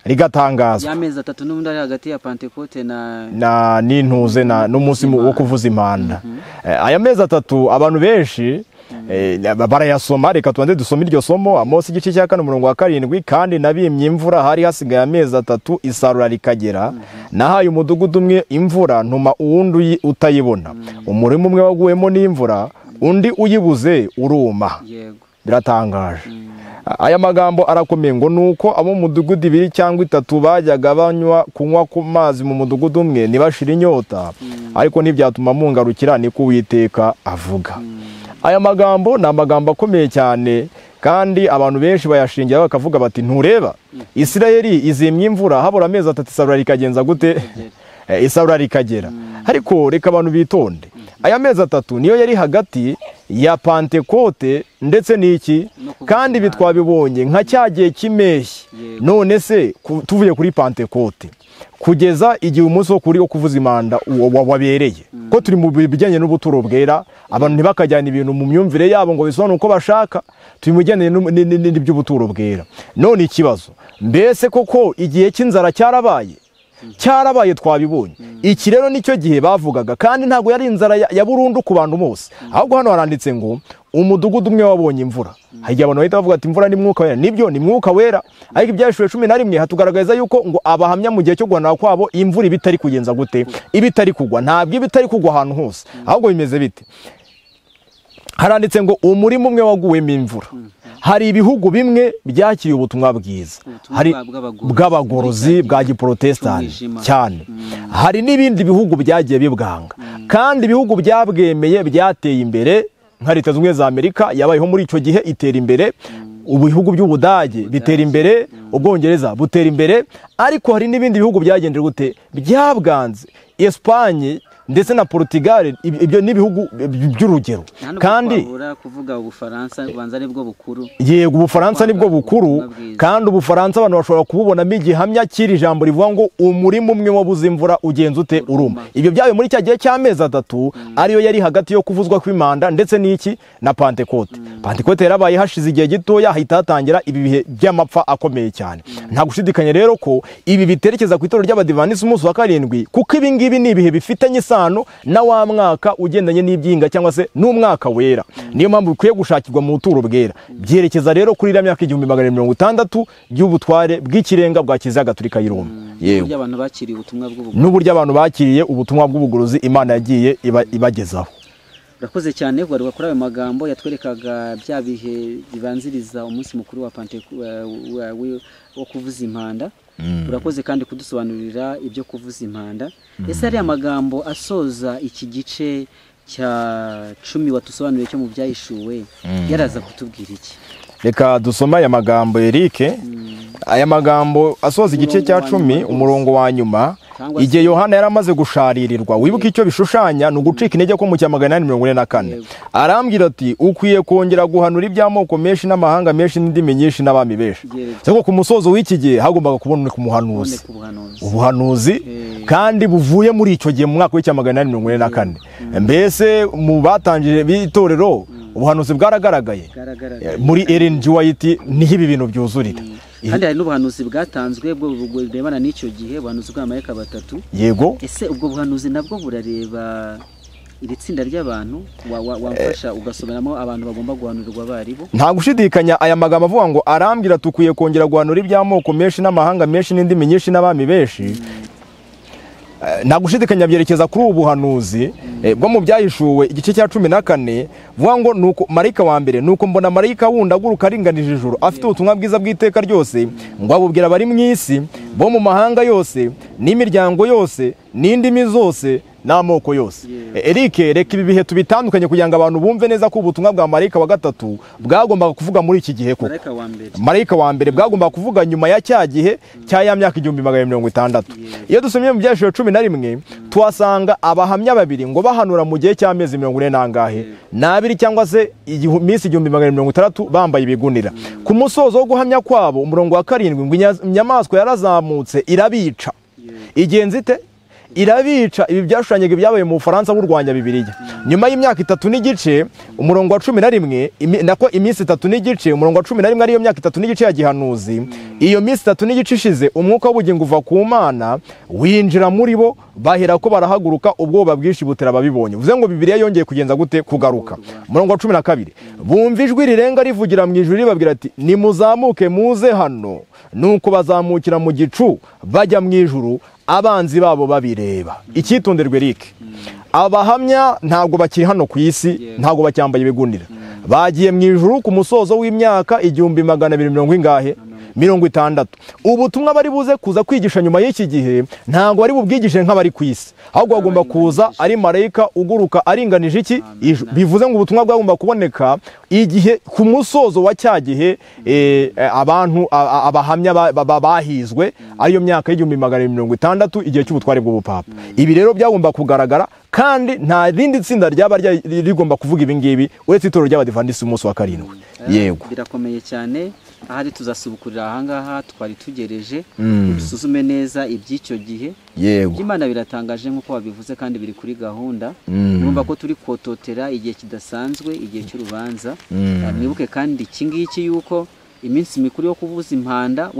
rigatangazwa. Amezi 3 n'ubundi ari hagati ya Pentecote na n'intuze na n'umunsi wo kuvuza impanda. Aya mezi 3 abantu benshi barayasoma. Reka tubanze dusome iryo somo, Amosi igice cya 4 umurongo wa 7: kandi nabimye imvura hari hasigaye amezi 3 isarura rikagera, nahaye umudugudu umwe imvura ntuma uwundi utayibona, umurima umwe waguwemo n'imvura undi uyibuze uruma. Biratangaje. Aya magambo arakomeye, ngo nuko abo mu mudugudu 2 cyangwa 3 bajyaga banywa kunywa ku mazi mu mudugudu umwe ntibashira inyota, ariko ntibyatuma mungarukira, niko Uwiteka avuga. Aya magambo ni amagambo akomeye cyane, kandi abantu benshi bayashingira bakavuga bati ntureba Isirayeli izimye imvura habura amezi 3 isarura rikagenza gute, isarura rikagera. Ariko reka abantu bitonde, aya mezi 3 niyo yari hagati ya Pentecote ndetse n'iki, kandi ibi twabibonye nka cya gihe cy'impeshyi. None se tuvuye kuri Pentecote kugeza igihe umunsi wo kuri wo kuvuza impanda wabereye, ko turi mu bijyanye n'ubuturo bwera, abantu ntibakajyana ibintu mu myumvire yabo ngo bisobanure uko bashaka, turi mu bijyanye n'iby'ubuturo bwera. None ikibazo, mbese koko igihe cy'inzara cyarabaye? Cyarabaye, twabibonye. Iki rero nicyo gihe bavugaga, kandi ntabwo yari inzara ya burundu ku bantu bose, ahubwo hano haranditse ngo umudugudu umwe wabonye imvura. Hari abantu bahita bavuga ati imvura ni mwuka wera. Nibyo, ni mwuka wera, ariko Ibyahishuwe 11 hatugaragaza yuko ngo abahamya mu gihe cyo guhanura kwabo imvura ibitari kugenza gute, ibitari kugwa. Ntabwo ibitari kugwa ahantu hose, ahubwo bimeze bite? Haranditse ngo umurima umwe waguwemo imvura. Hari ibihugu bimwe byakiriye ubutumwa bwiza, hari bw'abagorozi bwa giprotestani cyane, hari n'ibindi bihugu byagiye bibwanga, kandi ibihugu byabwemeye byateye imbere nka Leta Zunze Ubumwe za Amerika yabayeho muri icyo gihe itera imbere, ubihugu by'Ubudage bitera imbere, Ubwongereza butera imbere, ariko hari n'ibindi bihugu byagendera gute byabwanze, Espagne ndetse na Portugal, ibyo n'ibihugu by'urugero. Kandi kuvuga Ubufaransa ubanza nibwo bukuru. Yego, Ubufaransa nibwo bukuru, kandi Ubufaransa abantu bashobora kububonamo igihamya cy'iri jambo rivuga ngo umurima umwe wabuze imvura ugenza ute uruma. Ibyo byabaye muri cya gihe cy'amezi 3 ariyo yari hagati yo kuvuzwa kw'impanda ndetse n'iki na Pentecote. Pentecote yarabaye hashize igihe gitoya, hahita hatangira ibi bihe by'amapfa akomeye cyane. Nta gushidikanya rero ko ibi biterekeza ku itorero ry'Abadivantisite umunsi wa 7, kuko ibi ngibi ni ibihe bifitanye na wa mwaka ugendanye n'ibyinga cyangwa se n'umwaka wera. Niyo mpamvu bikwiye gushakirwa mu buturo bwera. Byerekeza rero kuri iriya myaka 1460 y'ubutware bw'ikirenga bwa Kiliziya Gatolika y'i Roma. Yego, abantu bakiriye ubutumwa bw'ubugorozi, n'uburyo abantu bakiriye ubutumwa bw'ubugorozi Imana yagiye ibagezaho. Urakoze cyane kugaruka kuri ayo magambo yatwerekaga bya bihe bibanziriza umunsi mukuru wa Pentecote wo kuvuza impanda. Urakoze kandi kudusobanurira ibyo kuvuza impanda. Ese ari amagambo asoza iki gice cya 10 watusobanuriye cyo mu Byahishuwe yaraza kutubwira iki? Reka dusome aya magambo Eric. Aya magambo asoza igice cya 10 umurongo wa nyuma, igihe Yohana yaramaze gusharirirwa. Wibuke icyo bishushanya ni ugucika intege ko mu cya 844. Arambwira ati ukwiye kongera guhanura iby'amoko menshi n'amahanga menshi n'indimi nyinshi n'abami benshi. Seko ku musozo w'iki gihe hagombaga kuboneka umuhanuzi, ubuhanuzi kandi buvuye muri icyo gihe mu mwaka w'icya 844. Mbese mu batangije b'itorero ubuhanuzi bwaragaragaye muri Ellen G. White, niho ibi bintu byuzurira. Kandi hari n'ubuhanuzi bwatanzwe bwo burebana n'icyo gihe, ubuhanuzi bw'abamarayika 3. Yego. Ese ubwo buhanuzi nabwo burareba iri tsinda ry'abantu? Wamfasha ugasomeramo abantu bagomba guhanurirwa baribo? Nta gushidikanya aya magambo avuga ngo arambwira tukwiye kongera guhanura iby'amoko menshi n'amahanga menshi n'indimi nyinshi n'abami benshi. Nta gushidikanya byerekeza kuri ubu buhanuzi bwo mu Byahishuwe igice cya 14, vuga ngo nuko marayika wa mbere, nuko mbona marayika wundi aguruka aringanije ijuru afite ubutumwa bwiza bw'iteka ryose, ngo abubwira abari mu isi bo mu mahanga yose n'imiryango yose n'indimi zose n'amoko yose. Eric, reka ibi bihe tubitandukanye kugira ngo abantu bumve neza ko ubutumwa bwa marayika wa gatatu bwagombaga kuvuga muri iki gihe koko. Marayika wa mbere bwagombaga kuvuga nyuma ya cya gihe cya ya myaka 1260. Iyo dusomye mu Byahishuriwe 11 tuhasanga abahamya babiri ngo bahanura mu gihe cy'amezi 40 nangahe n'abiri cyangwa se iminsi 1260 bambaye ibigunira. Ku musozo wo guhamya kwabo umurongo wa 7 ngo inyamaswa yarazamutse irabica. Igenzi ite? Irabica. Ibi byashushanyaga ibyabaye mu Bufaransa burwanya Bibiliya. Nyuma y'imyaka 3 n'igice umurongo wa 11 nako iminsi 3 n'igice umurongo wa 11 ariyo myaka 3 n'igice ya gihanuzi. Iyo minsi 3 n'igice ishize umwuka w'ubugingo uva ku Mana winjira muri bo bahera ko barahaguruka ubwoba bwinshi butera babibonye. Uvuze ngo Bibiliya yongeye kugenza gute? Kugaruka. Umurongo wa 12 bumva ijwi rirenga rivugira mu ijuru ribabwira ati nimuzamuke muze hano. Nuko bazamukira mu gicu bajya mu ijuru abanzi babo babireba. Icyitonderwe Eric, abahamya ntabwo bakiri hano ku isi, ntabwo bacyambaye ibigunira, bagiye mu ijuru ku musozo w'imyaka 1260 ingahe? 60. Ubutumwa bari buze kuza kwigisha nyuma y'iki gihe ntabwo bari bubwigishe nk'abari ku isi, ahubwo bagomba kuza ari marayika uguruka aringanije iki? Bivuze ngo ubutumwa bwagomba kuboneka igihe ku musozo wa cya gihe abantu abahamya bahizwe ariyo myaka 1260 igihe cy'ubutware bw'ubupapa. Ibi rero byagomba kugaragara kandi nta rindi tsinda ryaba rigomba kuvuga ibi ngibi uretse itorero ry'Abadivantisiti umunsi wa 7. Yego, birakomeye cyane. Ahari tuzasubukurira ahangaha twari tugereje dusuzume neza iby'icyo gihe. Yego, Imana biratangaje nkuko wabivuze kandi biri kuri gahunda. Urumva ko turi kototera igihe kidasanzwe, igihe cy'urubanza. Mwibuke kandi iki ngiki yuko iminsi mikuru yo kuvuza impanda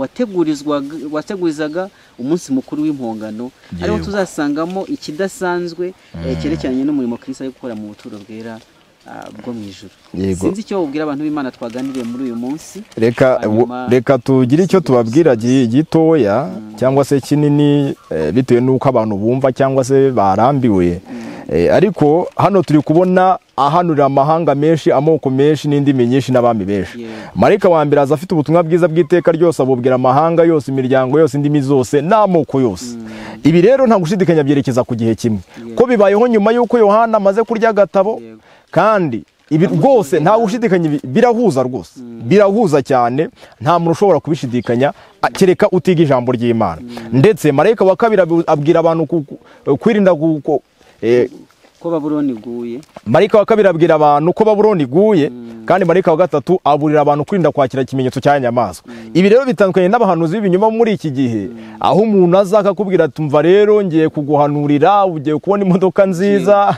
wategurizaga umunsi mukuru w'impongano, ariho tuzasangamo ikidasanzwe cyerekeranye n'umurimo Kristo ari gukora mu buturo bwera bwo mu ijuru. Sinzi icyo ubwira abantu b'Imana twaganiriye muri uyu munsi. Reka tugire icyo tubabwira gitoya cyangwa se kinini bitewe n'uko abantu bumva cyangwa se barambiwe. Ariko hano turi kubona ahanurira amahanga menshi, amoko menshi n'indimi nyinshi n'abami benshi. Marayika wa mbere aza afite ubutumwa bwiza bw'iteka ryose abubwira amahanga yose, imiryango yose, indimi zose n'amoko yose. Ibi rero nta gushidikanya byerekeza ku gihe kimwe ko bibayeho nyuma y'uko Yohana amaze kurya agatabo, kandi ibi rwose nta gushidikanya birahuza rwose, birahuza cyane, nta muntu ushobora kubishidikanya kereka utiga ijambo ry'Imana. Ndetse marayika wa kabiri abwira abantu kwirinda ko Babuloni iguye. Marayika wa kabiri abwira abantu ko Babuloni iguye, kandi marayika wa gatatu aburira abantu kwirinda kwakira ikimenyetso cya nyamaswa. Ibi rero bitandukanye n'abahanuzi b'ibinyoma muri iki gihe, aho umuntu azaka kubwira ati umva rero ngiye kuguhanurira, ugiye kubona imodoka nziza,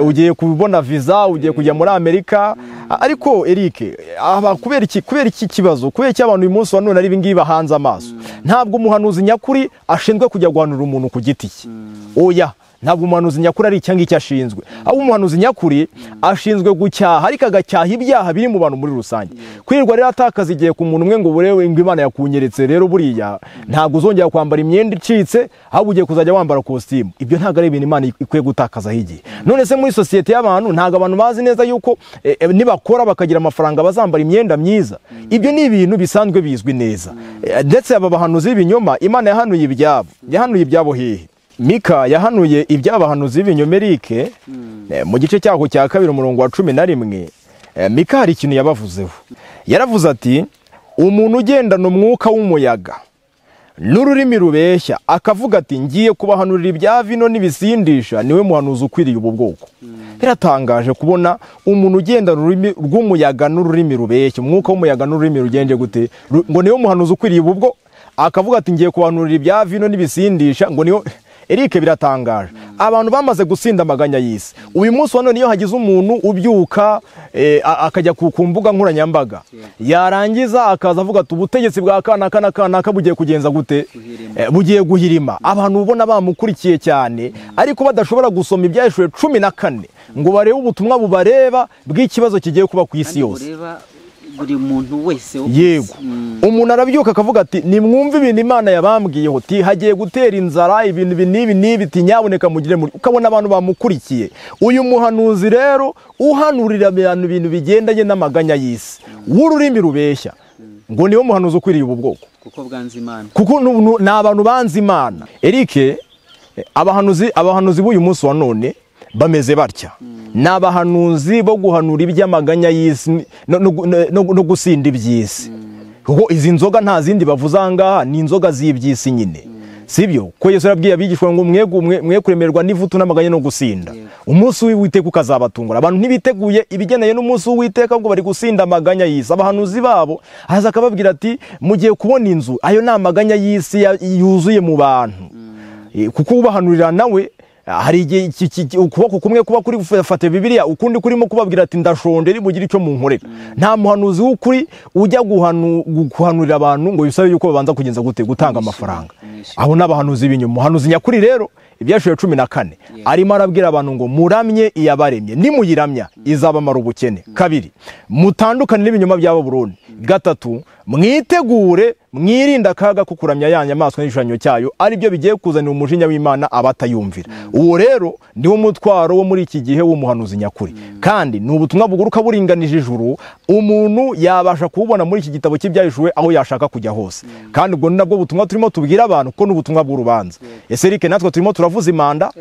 ugiye kubona visa, ugiye kujya muri Amerika. Ariko Eric, aba kubera iki kibazo, kubera iki abantu uyu munsi wa none ari ibingibi bahanze amaso? Ntabwo umuhanuzi nyakuri ashinzwe kujya guhanura umuntu ku giti cye. Oya, ntabwo umuhanuzi nyakuri ari icyo ngicyo ashinzwe. Ahubwo umuhanuzi nyakuri ashinzwe gucyaha, ariko agacyaha ibyaha biri mu bantu muri rusange. Kwirirwa rero atakaza igihe ku muntu umwe ngo burewe ngo Imana yakunyeretse rero buriya ntabwo uzongera kwambara imyenda icitse, ahubwo ugiye kuzajya wambara kositimu. Ibyo ntabwo ari ibintu Imana ikwiye gutakazaho igihe. None se muri sosiyete y'abantu ntabwo abantu bazi neza yuko nibakora bakagira amafaranga bazambara imyenda myiza. Ibyo ni ibintu bisanzwe bizwi neza. Ndetse aba bahanuzi b'ibinyoma Imana yahanuye ibyabo. Yahanuye ibyabo hehe? Mika yahanuye iby'abahanuzi b'ibinyomerike mu gice cyaho cya 2 umurongo wa 11. Mika hari ikintu yabavuzeho. Yaravuze ati umuntu ugendana umwuka w'umuyaga n'ururimi rubeshya akavuga ati ngiye kubahanurira ibya vino n'ibisindisha, niwe muhanuzi ukwiriye ubu bwoko. Biratangaje kubona umuntu ugendana ururimi rw'umuyaga n'ururimi rubeshya, umwuka w'umuyaga n'ururimi rugenje gute, ngo niwe muhanuzi ukwiriye ubu bwo, akavuga ati ngiye kubahanurira ibya vino n'ibisindisha, ngo niwe. Eric, biratangaje. Abantu bamaze gusinda amaganya y'isi. Uyu munsi wa none iyo hagize umuntu ubyuka akajya ku mbuga nkoranyambaga, yarangiza akaza avuga ati ubutegetsi bwa kana kana bugiye kugenza gute, bugiye guhirima. Abantu ubona bamukurikiye cyane ariko badashobora gusoma Ibyahishuriwe 14 ngo barebe ubutumwa bubareba bw'ikibazo kigiye kuba ku isi yose. Buri muntu wese. Yego, umuntu arabyuka akavuga ati nimwumve ibintu Imana yabambwiyeho, ti hagiye gutera inzara, ibintu ibi n'ibi n'ibi, ti nyaboneka mugire muri. Ukabona abantu bamukurikiye. Uyu muhanuzi rero uhanurira abantu ibintu bigendanye n'amaganya y'isi, w'ururimi rubeshya, ngo niwe muhanuzi ukwiriye ubu bwoko, kuko bwanze Imana, kuko ni abantu banze Imana. Eric, Abahanuzi b'uyu munsi wa none bameze batya. Ni abahanuzi bo guhanura iby'amaganya y'isi no gusinda iby'isi. Kuko izi nzoga nta zindi bavuze aha ngaha, ni inzoga z'iby'isi nyine. Sibyo? Ko Yesu yarabwiye abigishwa ngo mwe kuremerwa n'ivutu n'amaganya no gusinda. Umunsi w'Uwiteka ukazabatungura. Abantu ntibiteguye ibigeneye n'umunsi w'Uwiteka ngo bari gusinda amaganya y'isi. Abahanuzi babo aza akababwira ati mugiye kubona inzu, ayo ni amaganya y'isi yuzuye mu bantu. Kuko ubahanurira nawe hari igihe ukuboko kumwe kuba kuri gufata Bibiliya, ukundi kurimo kubabwira ati ndashonje nimugire icyo munkorera. Nta muhanuzi w'ukuri ujya guhanurira abantu ngo bisabe yuko babanza kugenza gute gutanga amafaranga. Abo n'abahanuzi b'inyuma. Umuhanuzi nyakuri rero ibyashuye 14 arimo arabwira abantu ngo muramye iyabaremye, nimuyiramya izabamara ubukene. Kabiri, mutandukane n'ibinyoma bya Babuloni. Gatatu, mwitegure mwirinda akaga ko kuramya ya nyamaswa n'igishushanyo cyayo, ari byo bigiye kuzanira umujinya w'Imana abatayumvira. Uwo rero niwo mutwaro wo muri iki gihe w'umuhanuzi nyakuri. Kandi ni ubutumwa buguruka buringanije ijuru, umuntu yabasha kububona muri iki gitabo cy'ibyahishuwe aho yashaka kujya hose. Kandi ubwo ni nabwo butumwa turimo tubwira abantu, ko n'ubutumwa bw'urubanza. Ese Eric, natwe turimo turavuza imanda,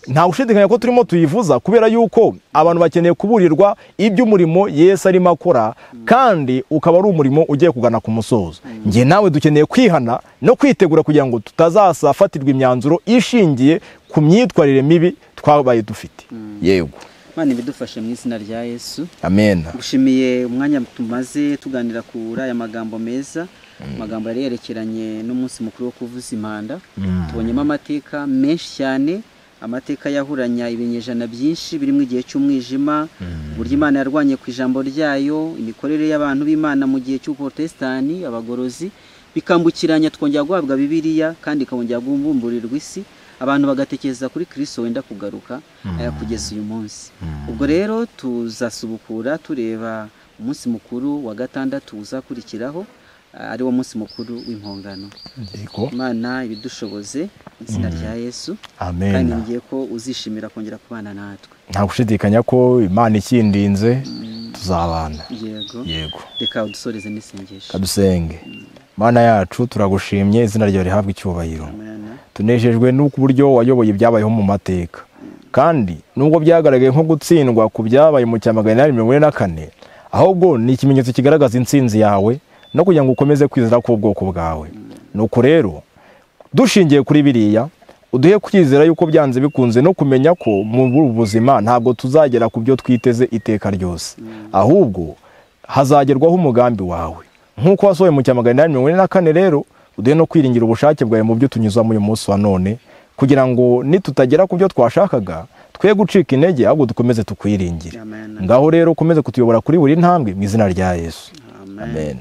nta ushidikanya ko turimo tuyivuza, kubera yuko abantu bakeneye kuburirwa iby'umurimo Yesu arimo akora, kandi ukaba ari umurimo ugiye kugana ku musozo. Njye nawe dukeneye kwihana no kwitegura kugira ngo tutazasafatirwa imyanzuro ishingiye ku myitwarire mibi twabaye dufite. Yego. Imana ibidufashe mu izina rya Yesu. Amen. Gushimiye umwanya tumaze tuganira kuri aya magambo meza, amagambo yari yerekeranye n'umunsi mukuru wo kuvuza impanda. Tubonyemo amateka menshi cyane, amateka yahuranya ibinyejana byinshi birimo igihe cy'umwijima, uburyo Imana yarwanye ku ijambo ryayo, imikorere y'abantu b'Imana mu gihe cy'ubuprotestani, abagorozi, bikambukiranya twongera guhabwa Bibiliya kandi ikongera guhumburirwa isi, abantu bagatekereza kuri Kristo wenda kugaruka kugeza uyu munsi. Ubwo rero tuzasubukura tureba umunsi mukuru wa gatandatu uzakurikiraho, ari wo munsi mukuru w'impongano. Imana ibidushoboze mu izina rya Yesu. Amen. Kandi ngiye ko uzishimira kongera kubana natwe. Nta gushidikanya ko Imana ikindinze tuzabana. Yego. Yego. Reka udusoreze n'isengesho. Kadusenge. Mana yacu turagushimye, izina ryawe rihabwe icyubahiro. Tunejejwe n'uburyo wayoboye ibyabayeho mu mateka. Kandi nubwo byagaragaye nko gutsindwa ku byabaye mu cya 844, ahubwo ni ikimenyetso kigaragaza intsinzi yawe no kugira ngo ukomeze kwizera k'ubwoko bwawe. Nuko rero dushingiye kuri biriya, uduhe kwizera yuko byanze bikunze no kumenya ko mu buzima ntabwo tuzagera ku byo twiteze iteka ryose, ahubwo hazagerwaho umugambi wawe nk'uko wasohoye mu cya 844. Rero uduhe no kwiringira ubushake bwawe mu byo tunyuzamo uyu munsi wa none, kugira ngo nitutagera ku byo twashakaga twe gucika intege, ahubwo dukomeze tukwiringire. Ngaho rero ukomeze kutuyobora kuri buri ntambwe mu izina rya Yesu. Amen.